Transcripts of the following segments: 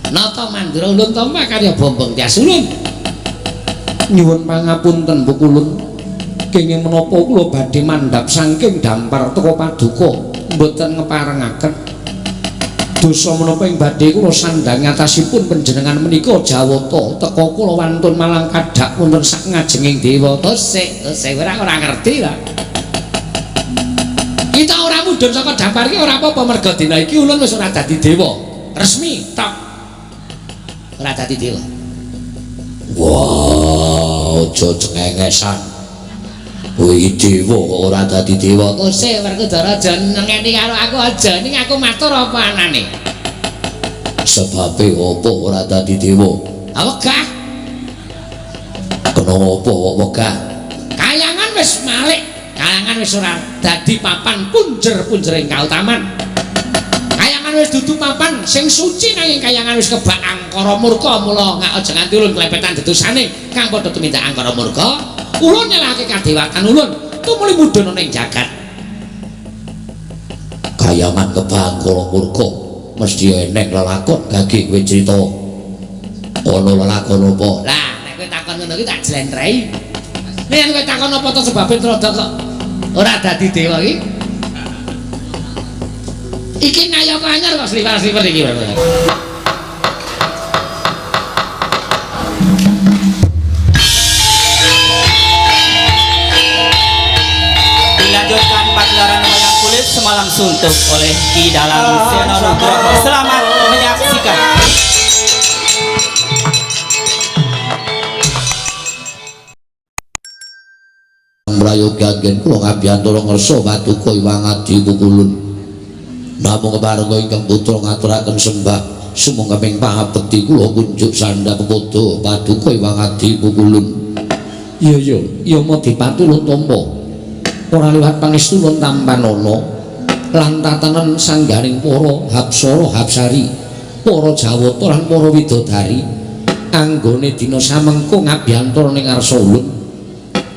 Nata mandura ulun tampa karya Bombong Tyas ulun. Nyuwun pangapunten Pukulun. Kenging menapa kula badhe mandhap saking dampar teka paduka mboten ngeparengaken. Dosa menapa ing badhe kula sandhang ngatasipun panjenengan menika Jawata teka kula wantun malang kadhak wonten sak ngajenging dewa. Tosik, tosik ora ngerti ta. Kita ora mudhun saka dampar iki ora apa-apa merga dina iki ulun wis ora dadi dewa. Resmi tok. Ora dadi dewa. Wah, aja cengengesan. Kowe iki dewa kok ora dadi dewa. Kose Werkudara aja nengeni karo aku aja ning aku matur apa anane. Sebabe apa ora dadi dewa? Ah wegah. Kena apa kok wegah? Kayangan wis malik, kayangan wis ora dadi papan punjer-punjering kautaman. Kayangan wis dudu papan sing suci nanging kayangan wis kebak angkara murka mula ngak aja nganti ulun klepetan dedosane kang padha tumindak angkara murka. Ulun nyalahake kadewatan ulun tumuli mudhun ana ing jagat. Kayangan kebak angkara murka mesti eneng lelakon gage kowe crita. Ana lelakon apa? Lah nek kowe takon ngono iki tak jlentrehi. Nek kowe takon apa to sebabe Trada kok ora dadi dewa iki? Iki nayaka anyar kok sliwer-sliwer iki. Dilanjutkan pagelaran wayang kulit semalam suntuk oleh Ki Dalang Seno Nugroho. Selamat menyaksikan. Prayoga anggen kula ngabiyantara ngersa paduka Iwang Adi Pukulun. Namung keparengga ingkang putra ngaturaken sembah sumangga ping pangabekti kula kunjuk sandhang pepodo paduka Iwang Adi Pukulun. Iya iya, Yama Dipati ulun tampa. Ora liwat pangestu ulun tampanana lan tatanan sangganing para hapsara hapsari, para jawata lan para widodari anggone dina samengko ngabiyantara ning ngarsa ulun.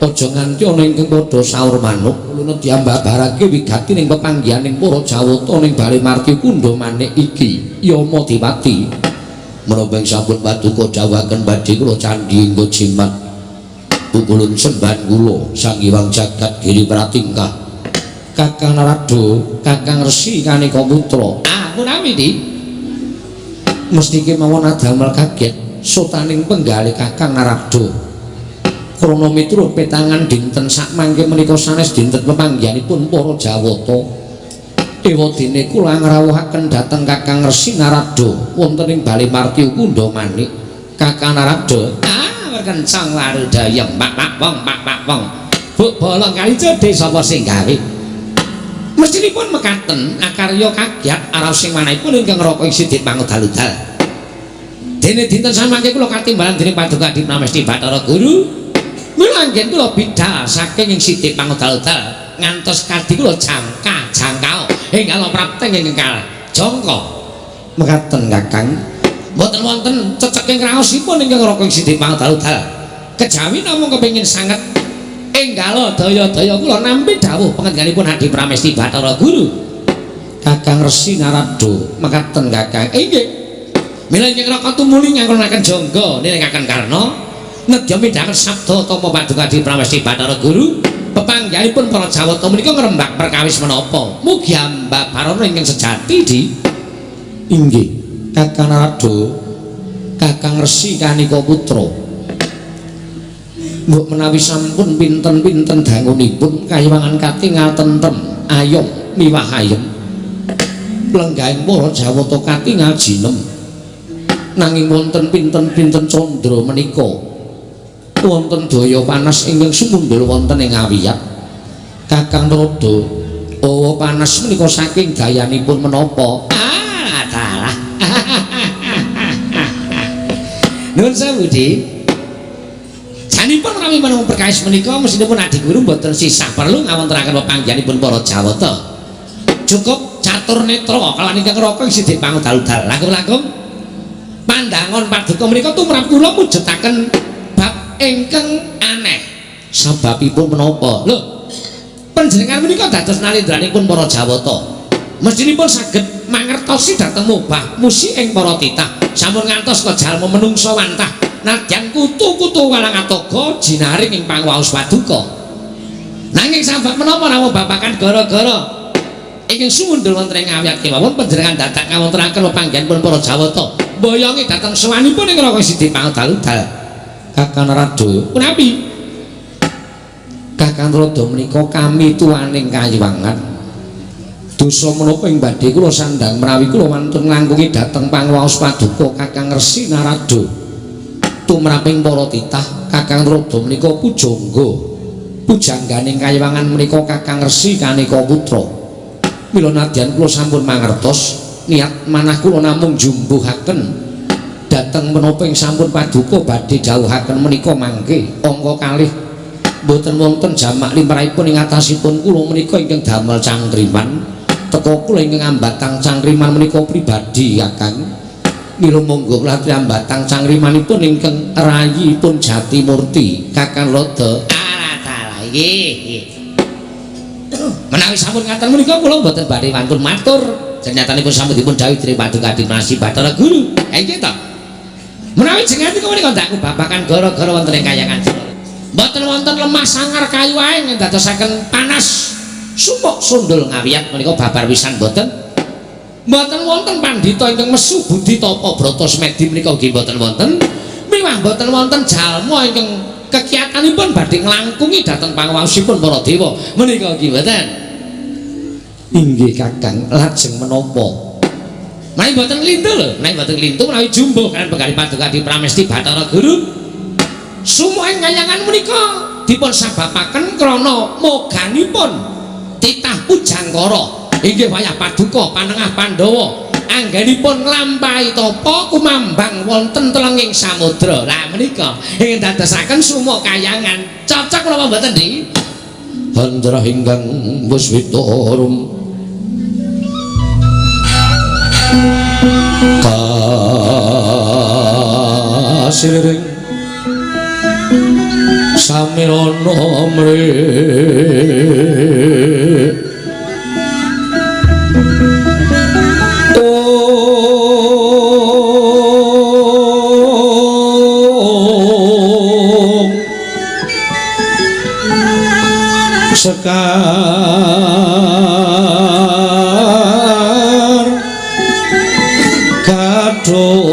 Aja nganti ana ingkang padha saur manuk ulun diambabarake wigati ning pepanggihaning para jawata ning bale marti kundha manik iki Yama Dipati. Menapa ing sampun paduka dawuhaken badhe kula candhi engko jimat. Pukulun sembahan kula Sang Hyang Jagat Giri Pratingkah Kakang Narada, Kakang Resi Kanika Putra. Ah, menawi di mesti kemawon adamel kaget sotaning penggalih Kakang Narada. Krana miturut petangan dinten sakmangke menika sanes dinten pepanggihanipun para Jawata. Ewadene kula ngrawuhaken dhateng Kakang Resi Narada wonten ing bale Martya Kundha Manik. Kakang Narada, ah kencang warudaya mak mak wong mak mak wong. Buk bolong kali jodhe sapa sing gawe? Mestinipun mekaten akarya kagyat araos sing manahipun ingkang ngraka ing sidik pangudal-udal. Dene dinten samangke kula katimbalan dening Paduka Adi Pramesti Bathara Guru. Mila anggen kula bidal saking ing sidik pangudal-udal ngantos kadhi kula jangka jangkao enggal prapteng ingkang jangka. Mekaten Kakang. Mboten wonten ceceking raosipun ingkang ngraka ing sidik pangudal-udal. Kejawi namung kepengin sanget enggala daya-daya kula nampi dawuh pangendikaipun Adi Pramesti Bathara Guru. Kakang Resi Narada, mekaten Kakang. Inggih. Mila ingkang raka tumuli nganggonaken jangga nilingaken karna nedya midhanget sabda tama Paduka Adi Pramesti Bathara Guru. Pepanggihanipun para Jawata menika ngrembak perkawis menapa? Mugi ambabarana ingkang sejati di. Inggih. Kakang Narada, Kakang Resi Kanika Putra. Mbok menawi sampun pinten-pinten dangunipun kayiwangan katingal tentrem, ayom miwah ayem. Lenggahing para Jawata katingal jinem. Nanging wonten pinten-pinten candra menika wonten daya panas ingkang sumundhul wonten ing awiyat. Kakang Narada, hawa panas menika saking dayanipun menapa? Ah, dalah. Nuwun sewu, Dik. Janipun menawi menapa perkawis menika mestinipun Adi Guru mboten sisah perlu ngawontenaken pepanggihanipun para Jawata. Cukup catur netra kalawan ingkang raka ing sidik pangudal-udal. Langkung-langkung pandangon paduka menika tumrap kula mujudaken bab ingkang aneh. Sababipun menapa? Lho, panjenengan menika dados nalendranipun para Jawata. Mestinipun saged mangertosi dhateng mubah musi ing para titah. Sampun ngantos kejalma menungsa wantah nadyan kutu-kutu walang atoga jinaring ing pangwaos paduka. Nanging sabab menapa namung babakan gara-gara ingkang sumundhul wonten ing awiyat kemawon panjenengan dadak ngawontenaken pepanggihanipun para Jawata mboyongi dhateng sowanipun ing Raka Sidi Pangdaludal. Kakang Narada, punapi? Kakang Narada menika kami tuaning kayiwangan. Dosa menapa ing badhe kula sandhang menawi kula wantun nglangkungi dhateng pangwaos paduka Kakang Resi Narada. Tumraping para titah Kakang Narada menika pujangga. Pujangganing kayiwangan menika Kakang Resi Kaneka Putra. Mila nadyan kula sampun mangertos niat manah kula namung jumbuhaken dhateng menapa ing sampun paduka badhe dawuhaken menika mangke angka kalih mboten wonten jamak limrahipun ing atasipun kula menika ingkang damel cangkriman teka kula ingkang ambatang cangkriman menika pribadi Kakang. Mila monggo kula ambatang cangkrimanipun ingkang rayipun Jatimurti Kakang Narada. Alah dalah iki menawi sampun ngaten menika kula mboten badhe wantun matur. Nyatanipun sampun dipun dawuhi dening Paduka Dinasti Bathara Guru. Ha iki to. Menawi jenengan menika ndak babakan gara-gara wonten ing kayangan. Mboten wonten lemah sangar kayu aeng ndadosaken panas sumuk sundul ngawiyat menika babar pisan mboten. Mboten wonten pandhita ingkang mesu budi tapa brata semedi menika ugi mboten wonten. Miwah mboten wonten jalma ingkang kekiyatanipun badhe nglangkungi dhateng pangwaosipun para dewa menika ugi mboten. Inggih Kakang, lajeng menapa? Menawi mboten nglintu lho, menawi mboten nglintu menawi jumbuh kaliyan penggalih Paduka Adi Pramesti Bathara Guru. Sumuh ing kayangan menika dipun sababaken krana moganipun titah Pujangkara inggih wayah paduka panengah Pandhawa anggenipun nglampahi tapa kumambang wonten telenging samudra. Lah menika ingkang dadosaken sumuh kayangan. Cocok menapa mboten, Dik? Handra ingkang wuswita rum kasiliring samirana mri sekar gadhung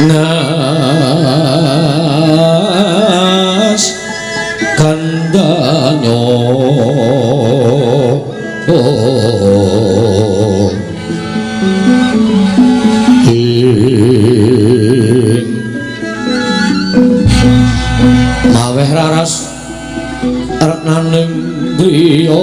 nas kandanyo maweh raras retnaning griya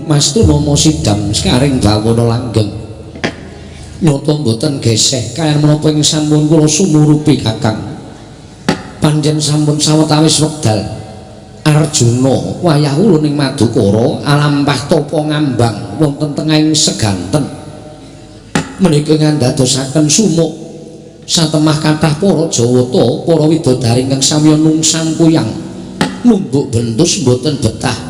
Mas Sidam sekaring bawana langgeng nyata mboten geseh kaliyan menapa ing sampun kula sumurupi Kakang. Pancen sampun sawetawis wekdal Arjuna wayah ulun ing Madukara alampah tapa ngambang wonten tengahing seganten menika ngandadosaken sumuk satemah kathah para Jawata para widodari ingkang samiya nungsang kuyang numbuk bentus mboten betah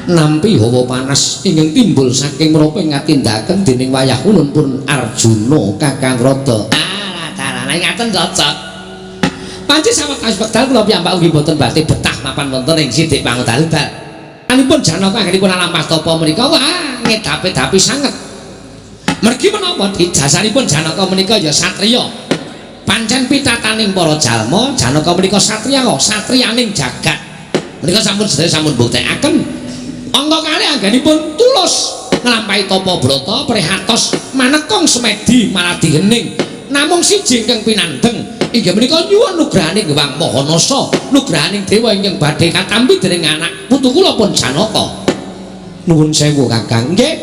nampi hawa panas ingkang timbul saking menapa ing ngatindakaken dening wayah ulun pun Arjuna Kakang Rada. Alah dalah ngaten cocok. Panci sawetawis wekdal kula piyambak ugi mboten badhe betah mapan wonten ing Sidik Pangudal-udal. Anipun Janaka anggenipun alampah tapa menika wah ngedapi-dapi sanget. Mergi menapa dijasaripun Janaka menika ya satriya. Pancen pitataning para jalma Janaka menika satriya kok satriyaning jagat. Menika sampun sedaya sampun buktekaken. Angka kalih anggenipun tulus Nglampahi tapa brata prihatos manekung semedi maladi hening. Namung siji ingkang pinandeng inggih menika nyuwun nugrahaning Hyang Maha Nasa, nugrahaning dewa ingkang badhe katampi dening anak putu kula pun Janaka. Nuwun sewu Kakang. Nggih.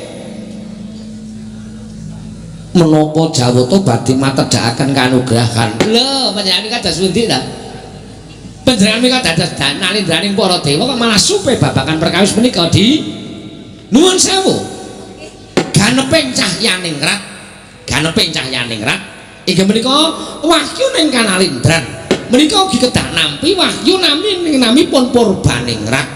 Menapa Jawata badhe matedhakaken kanugrahan? Lho, panjenengan kados pundi ta? Panjenengan menika dados nalindraning para dewa kok malah supe babagan perkawis menika di nuwun sewu. Ganeping cahyaningrat, ganeping cahyaningrat inggih menika wahyu ning kanalindran. Menika ugi kedah nampi wahyu nami namipun purbaningrat.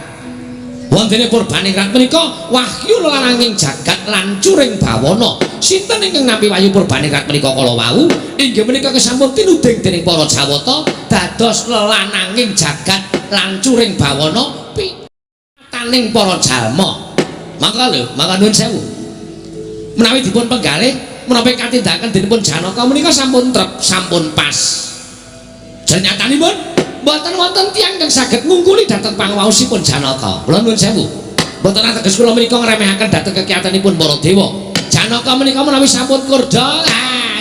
Wontene purbaningrat menika wahyu lelaranging jagat lan curing bawana. Sinten ingkang nampi wahyu purbaningrat menika kala wau? Inggih menika kesampun tinuding dening para Jawata dados lelananging jagat lan curing bawana pitaning para jalma. Mangka lho, mangka nuwun sewu. Menawi dipun penggalih menapa katindakan denipun Janaka menika sampun trep, sampun pas. Jenyatanipun mboten wonten tiyang ingkang saged ngungkuli dhateng pangwaosipun Janaka. Kula nuwun sewu. Mboten ateges kula menika ngremehaken dhateng kekiyatanipun para dewa. Janaka menika menawi sampun kurda,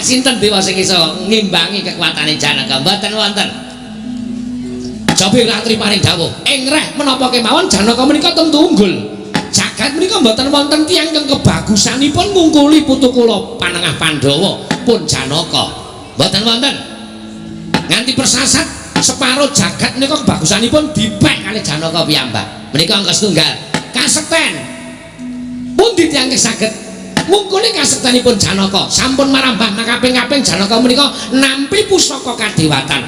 sinten dewa sing iso ngimbangi kekuatane Janaka? Mboten wonten. Jabe ratri paring dawuh, ing reh menapa kemawon Janaka menika tentu unggul. Jagat menika mboten wonten tiyang ingkang kebagusanipun ngungkuli putu kula panengah Pandhawa pun Janaka. Mboten wonten. Nganti persasat separo jagat menika kebagusanipun dipek kalih Janaka piyambak. Menika angka setunggal. Kasekten. Pundi tiyang saged ngungkuli kasektenipun Janaka? Sampun marambah makaping-kaping Janaka menika nampi pusaka kadewatan.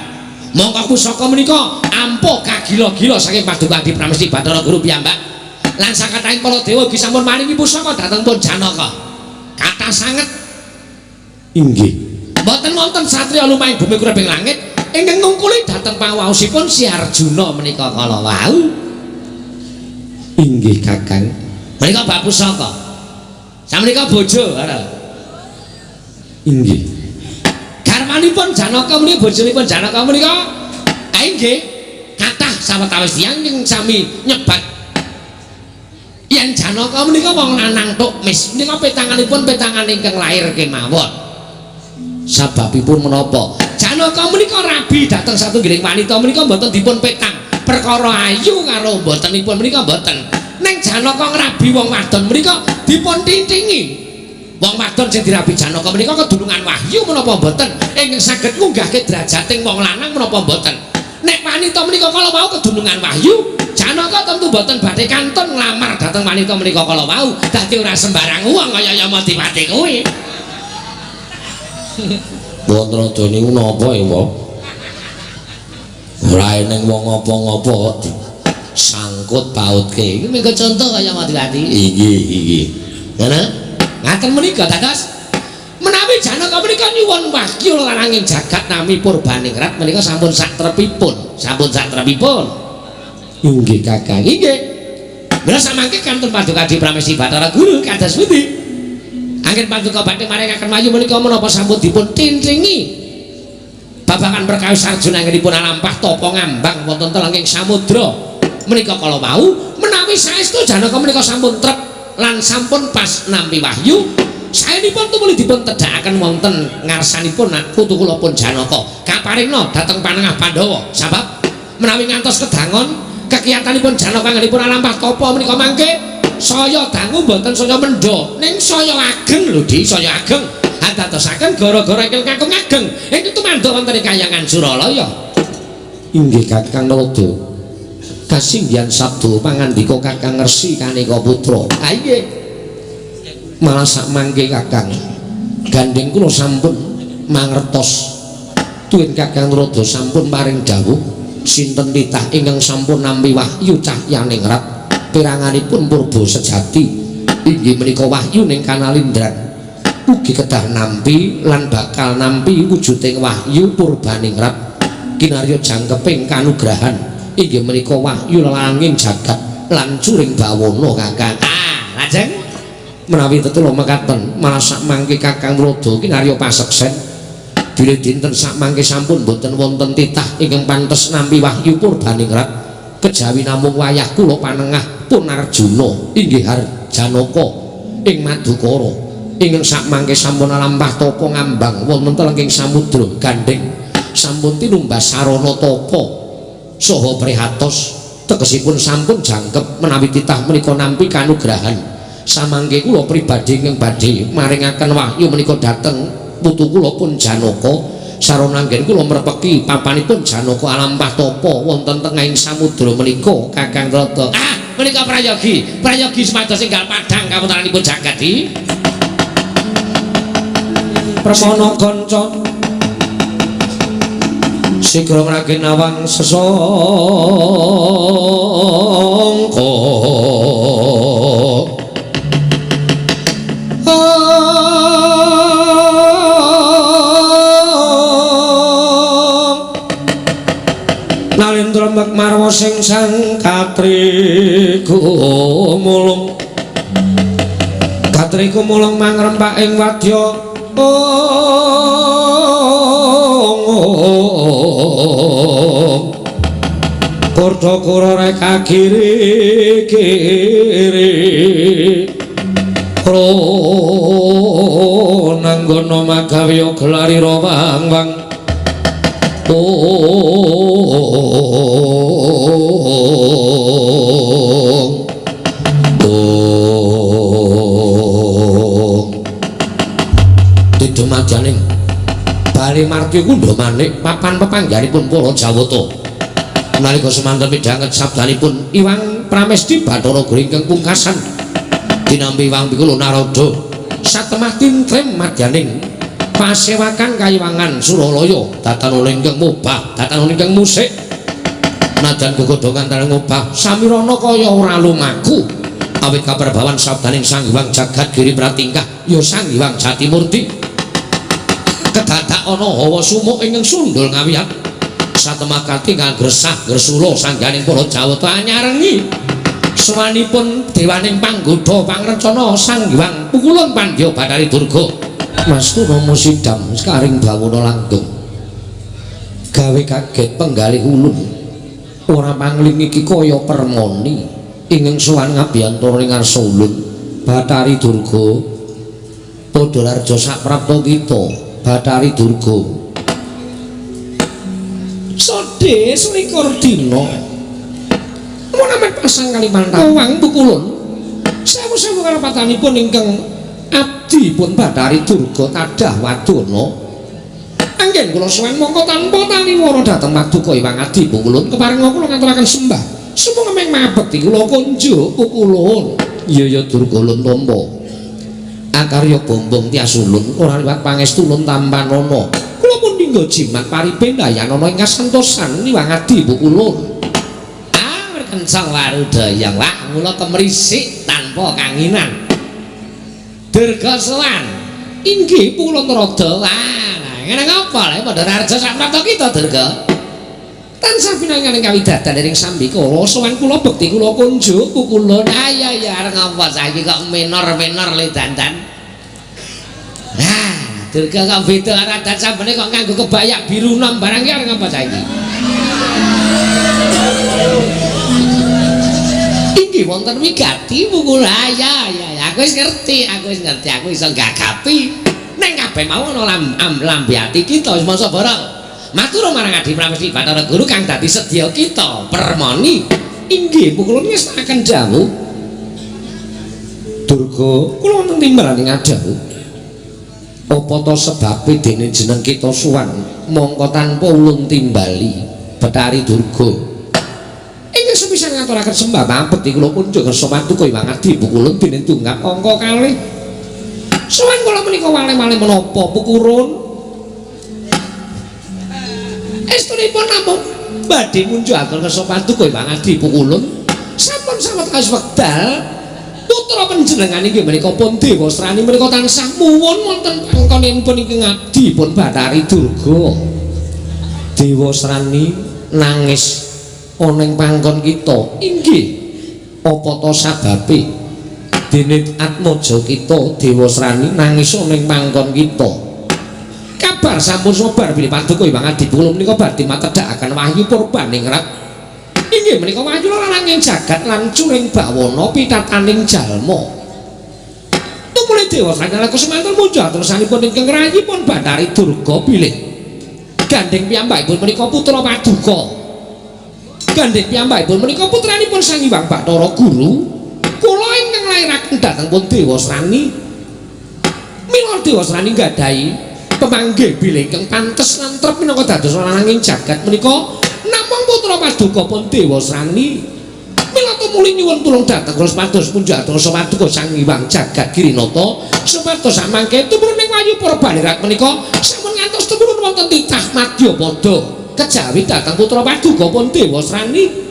Mongko pusaka menika ampuh kagila-gila saking Paduka Adi Pramesti Bathara Guru piyambak. Lan sakathahing para dewa ugi sampun maringi pusaka dhateng pun Janaka. Kathah sanget. Inggih. Mboten wonten satriya lumahing bumi kureping langit ingkang ngungkuli dhateng pangwaosipun Si Arjuna menika kala wau. Inggih Kakang. Menika bab pusaka. Samenika bojo, ora. Inggih. Garwanipun Janaka menika bojonipun Janaka menika inggih kathah sawetawis tiyang ingkang sami nyebat yen Janaka menika wong lanang tok mis menika petanganipun petangan ingkang lair kemawon. Sababipun menapa? Janaka menika rabi dhateng satunggiling wanita menika mboten dipun petang. Perkara ayu karo mbotenipun menika mboten. Ning Janaka ngrabi wong wadon menika dipun tintingi. Wong wadon sing dirabi Janaka menika kedulungan wahyu menapa mboten ingkang saged ngunggahke derajating wong lanang menapa mboten. Nek wanita menika kala wau kedulungan wahyu, Janaka tentu mboten badhe kantun nglamar dhateng wanita menika kala wau. Dadi ora sembarang wong kaya Yamadipati kuwi. Wonten niku napa ya, Pak? Ora eneng wong apa-apa kok sangkut pautke. Iki mengko contoh kaya Yamadipati. Inggih, inggih. Ngono? Ngaten menika dados menawi Janaka menika nyuwun wahyu laranging jagat nami purbaningrat menika sampun satrepipun, sampun satrepipun. Inggih Kakang, inggih. Mila samangke kantun Paduka Adi Pramesti Bathara Guru kados pundi? Anggen paduka badhe maringaken wahyu menika menapa sampun dipun tintingi babagan perkawis Arjuna anggenipun alampah tapa ngambang wonten telenging samudra menika kala wau menawi saestu Janaka menika sampun trep lan sampun pas nampi wahyu saenipun tumuli dipun tedhakaken wonten ngarsanipun putu kula pun Janaka kaparingna dhateng panengah Pandhawa sabab menawi ngantos kedangon kekiyatanipun Janaka anggenipun alampah tapa menika mangke saya dangu mboten saya mendha ning saya ageng lho Di saya ageng andadosaken gara-gara ingkang kakung ageng ingkang tumanduk wonten ing kayangan Suralaya. Inggih Kakang Narada, kasinggihan sabda pangandika Kakang Resi Kaneka Putra. Ha inggih, malah sak mangke Kakang gandeng kula sampun mangertos tuwin Kakang Narada sampun paring dawuh sinten titah ingkang sampun nampi wahyu cahyaningrat peranganipun purba sejati inggih menika wahyu ning kanalindran ugi kedah nampi lan bakal nampi wujuding wahyu purbaningrat kinarya jangkeping kanugrahan inggih menika wahyu lelanging jagat lan curing bawana Kakang. Ah, lajeng menawi tetula mekaten malah sak mangke Kakang Narada kinarya paseksen bilih dinten sak mangke sampun boten wonten titah ingkang pantes nampi wahyu purbaningrat kejawi namung wayah kula panengah pun Arjuna inggih Harjanaka. ing Madukara ingkang sakmangke sampun alampah tapa ngambang wonten telenging samudra gandheng sampun tinumbas sarana tapa saha prihatos tegesipun sampun jangkep menawi titah menika nampi kanugrahan. Samangke kula pribadi ingkang badhe maringaken wahyu menika dhateng putu kula pun Janaka sarana anggen kula mrepeki papanipun Janaka alampah tapa wonten tengahing samudra menika Kakang Trata. Ah, menika prayogi, prayogi supados enggal padhang kawontenanipun jagat iki. Permana kanca sigra ngragin awang sesangka. Nalendra mek marwa sing sang katriku mulung, katriku mulung mangrempak ing wadya. Kurda kura reka kiri kiri kronanggono magawe gelari rawang wang. Tidumadaning bali marti kundha manik papan pepangganipun para Jawata. Nalika semanten midhanget sabdanipun Iwang Pramesti Bathara Guru ingkang pungkasan dinampi Iwang Pikula Narada satemah tintrem madyaning pasewakan kayiwangan Suralaya datanana ingkang mobah datanana ingkang musik najan gegodhongan taneng ngobah samirana kaya ora lumaku awit kaperbawan sabdaning Sang Hyang Jagat Giri Pratingkah ya Sang Hyang Jatimurti kedadak ana hawa sumuk ingkang sundul ngawiyat satemah katingal gresah gresula sangganing para Jawata anyarengi sowanipun dewaning panggodha pangrencana Sang Hyang Pukulun Pandya Bathari Durga. Mastuna musidam sekaring bawana langgeng gawe kaget penggalih ulun ora pangling iki kaya permoni ingkang sowan ngabiyantara ing ngarsa ulun Bathari Durga. Padha larja saprapta kita Bathari Durga sodhe selikur dina menawi pasang Kalimantan wang Pukulun sewu-sewu kalepatanipun ingkang abdi pun Bathari Durga tadah wadana anggen kula suwen mongko tanpa taliwara dhateng Paduka Hyang Adi Pukulun keparenga kula ngaturaken sembah sumangga ming mabekti kula kunjuk Pukulun. Iya ya Durga ulun tampa akarya bombong tias ulun ora liwat pangestu ulun tampanana kula pun ninggo jimat paribendayanana ing kasantosan Hyang Adi Pukulun. Ah, kencang warudaya wah mula kemrisik tanpa kanginan. Durga sowan inggih Pukulun Narada. Wah, ngene ngapa lha padha raja saprapta kita Durga. Tansah pinanganing kawidadan ing sambikala sowan kula bekti kula kunjuk Pukulun. Ayo ya arep ngapa saiki kok menor-menor le dandan. Nah, Durga kok beda karo adat sambene kok nganggo kebayak biru nom barang ki arep ngapa saiki. Inggih wonten wigati Pukulun. Ya ya aku wis ngerti, aku wis ngerti, aku iso gagapi. Neng kabeh mau ana lambe ati kita wis masa barang. Matur marang Adi Pramesti Bathara Guru kang dadi sedya kita permoni. Inggih Pukulun ngestakaken dawuh. Durga kula wonten timbalan ing adawuh. Apa ta sebabe dene jeneng kita suwan mongko tanpa ulun timbali Bathari Durga. Ingkang sepisan ngaturaken sembah mabekti kula kunjuk kersa paduka Hyang Adi Pukulun dene tunggap angka kalih. Sowan kula menika wale-wale menapa Pukulun? Estunipun namung badhe munjuk atur kersa paduka Hyang Adi Pukulun. Sampun sawetawis wekdal putra panjenengan inggih menika pun Dewasrani menika tansah muwun wonten pangkonipun ingkang abdi pun Bathari Durga. Dewasrani nangis ana ing pangkon kita. Inggih apa ta sababe dene atmaja kita Dewasrani nangis ana ing pangkon kita? Kabar sampun sobar bilih paduka Hyang Adi Pukulun menika badhe matedhakaken wahyu purbaningrat. Inggih menika wahyu laranging jagat lan curing bawana pitataning jalma. Tumuli Dewasrani nalika semanten munjah tersanipun ingkang rayipun Bathari Durga bilih gandheng piyambakipun menika putra paduka. Gandheng piyambakipun menika putranipun Sang Hyang Bathara Guru. Kula ingkang lairaken dhateng pun Dewasrani. Mila Dewasrani nggadahi pemanggih bilih ingkang pantes lan trep minangka dados lananging jagat menika namung putra paduka pun Dewasrani. Mila tumuli nyuwun tulung dhateng kula supados munjah rasa paduka Sang Hyang Jagat Girinata supados samangke tumurun ing Wahyu Purbaningrat menika sampun ngantos tumurun wonten titah madyapada kejawi dhateng putra paduka pun Dewasrani.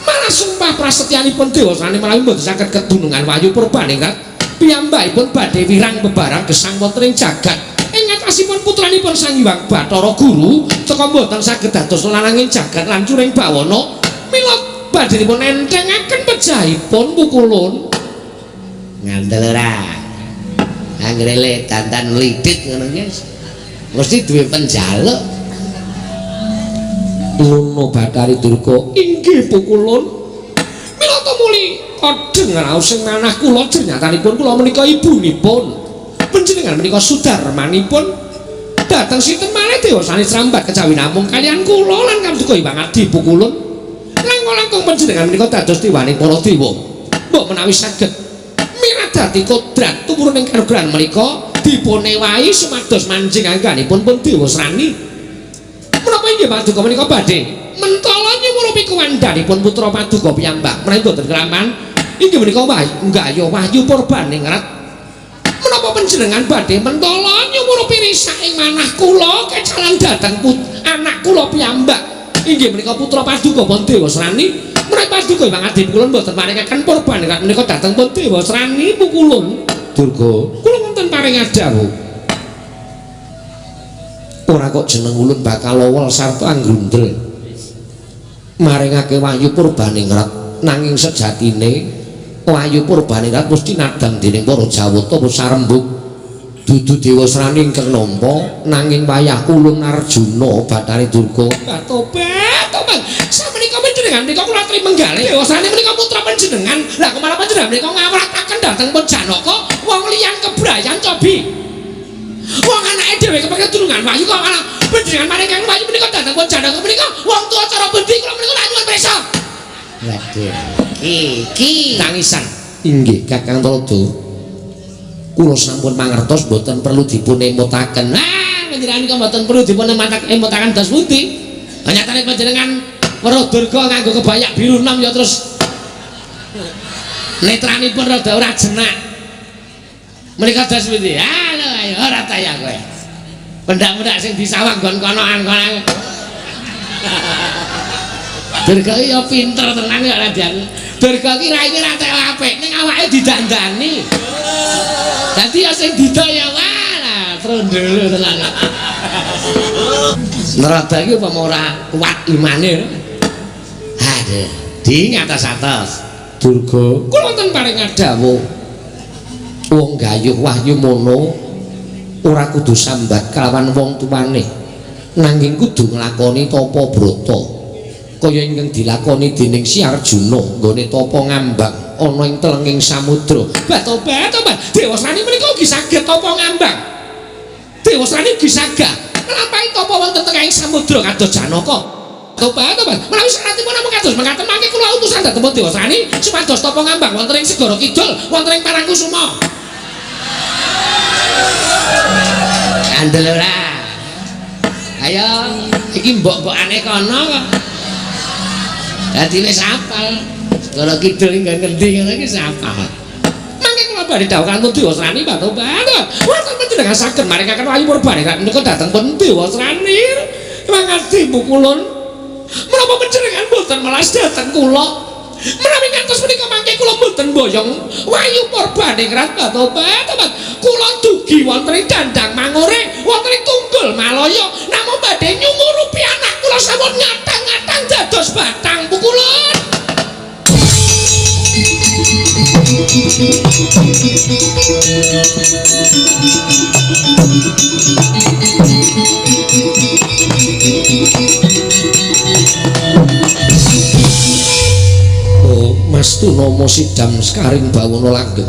Malah sumpah prasetyanipun Dewasrani menawi mboten saged kedunungan Wahyu Purbaningrat piyambakipun badhe wirang bebarang gesang wonten ing jagat ing ngatasipun putranipun Sang Hyang Bathara Guru teka mboten saged dados lananging jagat lan curing bawana. Mila badhenipun enthengaken pejahipun pukulun. Ngandel ora? Anggere le dandan lidit ngono ki mesti duwe penjaluk. Ngono Bathari Durga. Inggih pukulun. Mila tumuli kodheng raos sing manah kula jernyatanipun kula menika ibunipun. Panjenengan menika sudarmanipun dhateng sinten malih Dewasrani srambat kejawi namung kaliyan kula lan kamduka Hyang Adi pukulun. Langkung-langkung panjenengan menika dados dewaning para dewa. Mbok menawi saged miradati kodrat tumurun ing kanugrahan menika dipun ewahi supados manjing angganipun pun Dewasrani. Menapa inggih paduka menika badhe mentala nyumurupi kuwandhanipun putra paduka piyambak menawi boten kelaman inggih menika nggayuh Wahyu Purbaningrat. Menapa panjenengan badhe mentala nyumurupi risak ing manah kula kecalan dhateng anak kula piyambak inggih menika putra paduka pun Dewasrani. Menawi paduka Hyang Adi kula mboten paringaken Purbaningrat menika dhateng pun Dewasrani pukulun. Durga, kula wonten paring dawuh. Ora kok jeneng ulun bakal lowol sarta anggrundel maringake Wahyu Purbaningrat, nanging sejatine Wahyu Purbaningrat mesti nadang dening para Jawata sarembug dudu Dewasrani ingkang nampa, nanging wayah ulun Arjuna Bathari Durga. Tobat, tobat. Samenika panjenengan menika kula aturi menggalih Dewasrani menika putra panjenengan. Lah kok malah panjenengan menika ngawrataken dhateng pun Janaka wong liyan kebrayan cobi. Wong anake dhewe kepengin tulungan Wahyu kok malah panjenengan maringake Wahyu menika dhateng pun Janaka menika wong tuwa cara pundi kula menika tak nyuwun prisa. Waduh. Iki tangisan. Inggih Kakang Tuladha. Kula sampun mangertos mboten perlu dipun emutaken. Ah, panjenengan kok mboten perlu dipun emutaken dos pundi? Nyatane panjenengan weruh Durga nganggo kebayak biru nom ya terus netranipun rada ora jenak. Menika dos pundi? Ah, lho ayo ora taya kowe. Pendak-pendak sing disawang nggon konoan kono. Durga iki ya pinter tenan kok Raden. Durga iki raine ra tek apik, ning awake didandani. Dadi ya sing dida ya wah, trondolo tenan. Nerada iki apa ora kuat imane. Aduh, di ngatos-atos. Durga, kula wonten paring dawuh. Wong gayuh wahyu mono ora kudu sambat kelawan wong tuane, nanging kudu nglakoni tapa brata. Kaya ingkang dilakoni dening Si Arjuna nggone tapa ngambang ana ing telenging samudra. Tobat, tobat. Dewasrani menika ugi saged tapa ngambang. Dewasrani ugi saged nglampahi tapa wonten tengahing samudra kados Janaka. Tobat, tobat. Menawi syaratipun namung kados mekaten mangke kula utusan dhateng Dewasrani supados tapa ngambang wonten ing Segara Kidul, wonten ing Parangkusuma. Kandel ora? Ayo, iki mbok-mbokane kono kok. Dadi wis apal. Segara Kidul ingkang ngendi ngono iki wis apal. Mangke kula badhe dawuh kaliyan Dewasrani, Pak Tobat. Wonten panjenengan saged maringaken Wahyu Purbaningrat menika dhateng pun Dewasrani. Mangati pukulun. Menapa panjenengan mboten melas dhateng kula? Menawi ngantos menika mangke kula mboten boyong Wahyu Purbaningrat, Pak Tobat. Kula dugi wonten ing Dandang Mangore, wonten ing Tunggul Malaya, namung badhe nyumurupi anak kula sampun ngatang-ngatang dados batang pukulun. Oh, Mas Tunomo sidam sekaring bawono langgeng.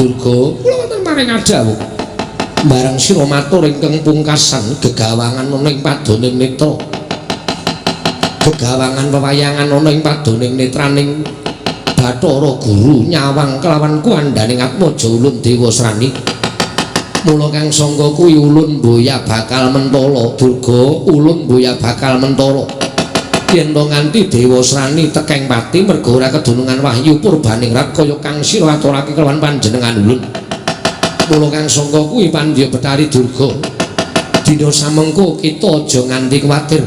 Durga, kula wonten maring dawuh. Bareng sira matur ingkang pungkasan gegawangan ana ing padoning netra. Gegawangan wewayangan ana ing padoning netraning Bathara Guru nyawang kelawan kuandhaning atmaja ulun Dewasrani. Mula kang sangka kuwi ulun boya bakal mentala, Durga, ulun boya bakal mentala. Yen to nganti Dewasrani tekeng pati merga ora kedunungan wahyu purbaningrat kaya kang sira aturake kelawan panjenengan ulun. Mula kang sangka kuwi Pandya Betari Durga, dina samengko kita aja nganti kuwatir.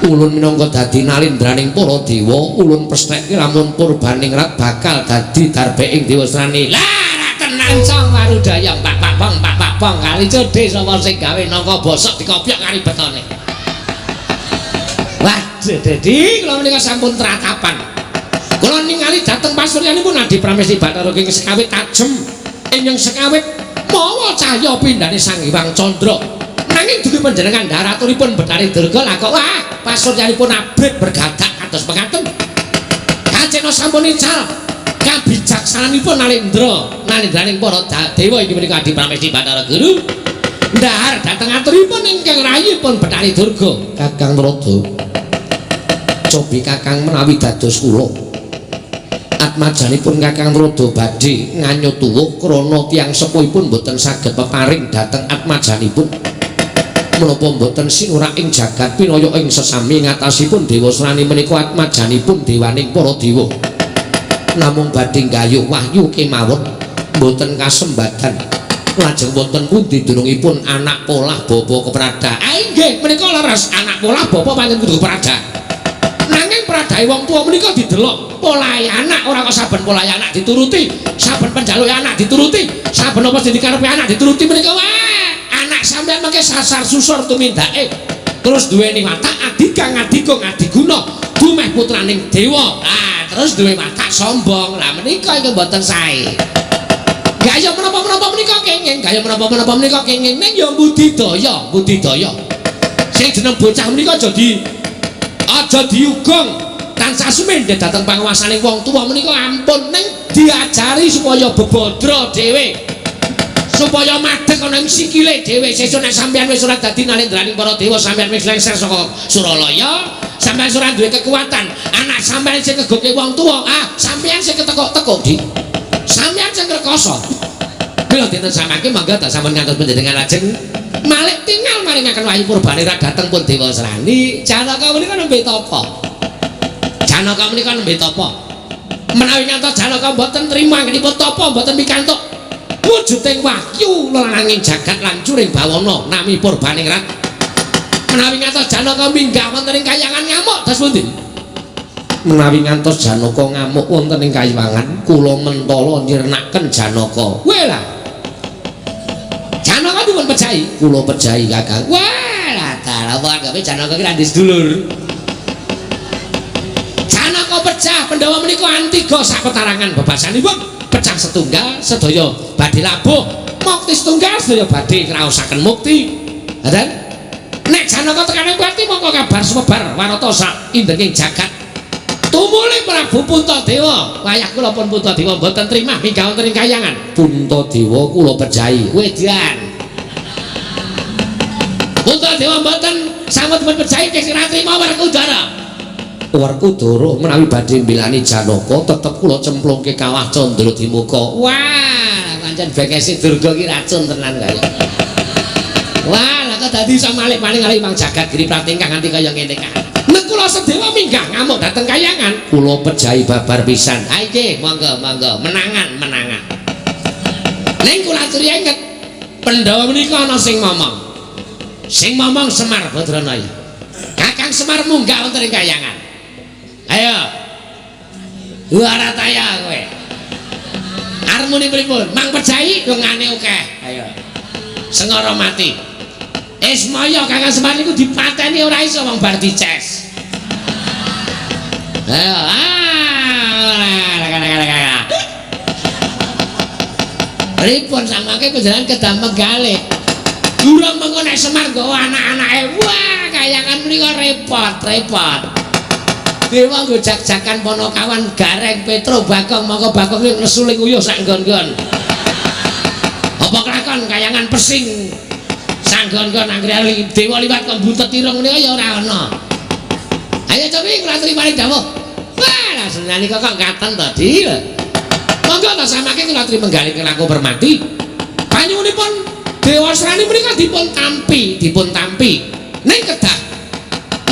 Ulun minangka dadi nalindraning para dewa, ulun pestheke lamun purbaningrat bakal dadi darbeking Dewasrani. Lah, ra tenan Cong Warudaya, pak pak pong pak pak pong kali codhe sapa sing gawe nangka bosok dikopyok kari betone. Waduh, Dedi, kula menika sampun tratapan. Kula ningali dhateng pasuryanipun Adi Pramesti Bathara ing sekawit tajem, ingkang sekawit mawa cahya pindhane Sang Hyang Candra. Nanging dugi panjenengan dharaturipun Betari Durga lah kok wah pasuryanipun abrit bergadak kados mekaten. Kacena sampun ical kabijaksananipun Nalendra, nalendraning para dewa inggih menika Adi Pramesti Bathara Guru. Ndahar dhateng aturipun ingkang rayipun Betari Durga. Kakang Narada, cobi Kakang menawi dados kula. Atmajanipun Kakang Narada badhe nganyut tuwuh krana tiyang sepuhipun boten saged peparing dhateng atmajanipun. Menapa mboten sinurak ing jagat pinaya ing sesami ngatasipun Dewasrani menika atmajanipun dewaning para dewa. Namung badhe nggayuh wahyu kemawon mboten kasembadan. Lajeng wonten pundi dunungipun anak polah bapa keprada? Ah inggih menika leres, anak polah bapa pancen kudu keprada. Nanging pradahe wong tuwa menika didelok polahe anak, ora kok saben polahe anak dituruti, saben penjaluke anak dituruti, saben apa sing dikarepe anak dituruti menika wah anak sampean mengke sasar susur tumindake. Terus duweni watak adikang adigung adiguna dumeh putraning dewa. Ah terus duwe watak sombong. Lah menika iki mboten sae. Gaya menapa-menapa menika kenging, gaya menapa-menapa menika kenging ning ya budidaya, budidaya. Sing jeneng bocah menika aja diugong, tansah sumendhe dhateng panguwasaning wong tuwa menika ampun, ning diajari supaya bebadra dhewe. Supaya madeg ana ing sikile dhewe. Sesuk nek sampeyan wis ora dadi nalendraning para dewa, sampeyan wis lengser saka Suralaya, sampeyan ora duwe kekuatan, anak sampeyan sing ngegoke wong tuwa, ah sampeyan sing ketekuk-tekuk, Dik. Sampeyan sing rekoso. Mila dinten samangke mangga ta sampun ngantos panjenengan lajeng malik tinggal maringaken wahyu purbane ra dhateng pun Dewasrani. Janaka menika nembe tapa? Janaka menika nembe tapa? Menawi ngantos Janaka mboten trima anggenipun tapa mboten pikantuk wujuding wahyu lelananging jagat lan curing bawana nami purbaningrat. Menawi ngantos Janaka minggah wonten ing kayangan ngamuk dos pundi? Menawi ngantos Janaka ngamuk wonten ing kayangan, kula mentala nyirnaken Janaka. Weh lah. Janaka dipun pejahi, kula pejahi Kakang. Wah, lah dalah anggape Janaka ki ra ndek sedulur. Janaka pecah Pandhawa menika antiga sapetarangan bebasanipun pecah setunggal sedaya badhe labuh, mukti setunggal sedaya badhe ngraosaken mukti. Ngoten? Nek Janaka tekane pati mongko kabar sumebar warata sak indenging jagat. Tumuli Prabu Puntadewa, wayah kula pun Puntadewa mboten trimah minggah wonten ing kayangan. Puntadewa kula pejahi. Wedan. Puntadewa mboten sampun dipun pejahi sing ora trima Werkudara. Werkudara menawi badhe mbelani Janaka tetep kula cemplungke kawah Candra Dimuka. Wah, pancen bengese Durga ki racun tenan kaya. Wah, lah kok dadi iso malih paling kali mang jagat giri pratingkah nganti kaya ngene kae. Nek kula sedewa minggah ngamuk dhateng kayangan, kula pejahi babar pisan. Ha iki monggo monggo menangan menangan. Ning kula aturi inget Pandhawa menika ana sing momong. Sing momong Semar Badranaya. Kakang Semar munggah wonten ing kayangan. Ayo. Warataya kowe. Arep muni pripun? Mang pejahi lengane akeh. Ayo. Sengara mati. Ismaya Kakang Semar niku dipateni ora iso wong bar dices. Ayo, ah. Pripun samangke panjenengan kedah menggalih. Durung mengko nek Semar nggawa anak-anake, wah kayangan menika repot, repot. Dewa nggo jak-jakan ponokawan Gareng Petro Bagong mongko Bagong nesuling uyuh sak nggon-nggon. kayangan pesing. Sanggon-nggon anggere dewa liwat kok buntet irung menika ya ora ana. Ayo cobi kula aturi paring dawuh. Wah, lah senengane kok ngaten to, Di. Monggo ta samake kula aturi menggalih langkung permati. Panyuwunipun Dewasrani menika dipun tampi, dipun tampi. Ning kedah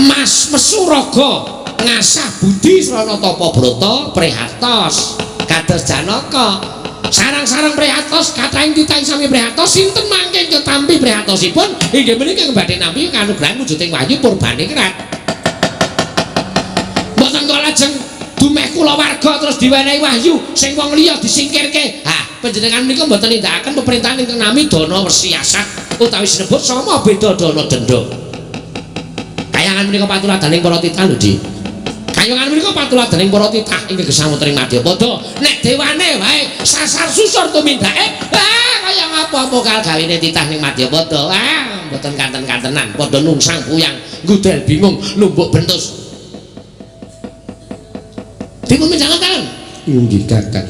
Mas Mesuraga ngasah budi srana tapa brata prihatos kados Janaka. Sarang-sarang prihatos kathahing titah sami prihatos sinten mangke ketampi prihatosipun inggih menika ingkang badhe nampi kanugrahan wujuding wahyu purbaningrat. Mboten kok lajeng dumeh kulawarga terus diwenehi wahyu sing wong liya disingkirke. Ha, panjenengan menika mboten nindakaken pemerintahan ingkang nami dana siasat utawi sinebut sama beda dana denda. Kayangan menika patuladaning para titah lho, Dik. Kayangan menika patuladaning para titah ingkang gesang wonten ing Madyapada. Nek dewane wae sasar susur tumindake, ah kaya ngapa-apa kal gawene titah ning Madyapada. Ah, mboten kanten-kantenan, padha nungsang puyang, ngudel bingung, numbuk bentus. Dipun minjangaken. Inggih, Kakang.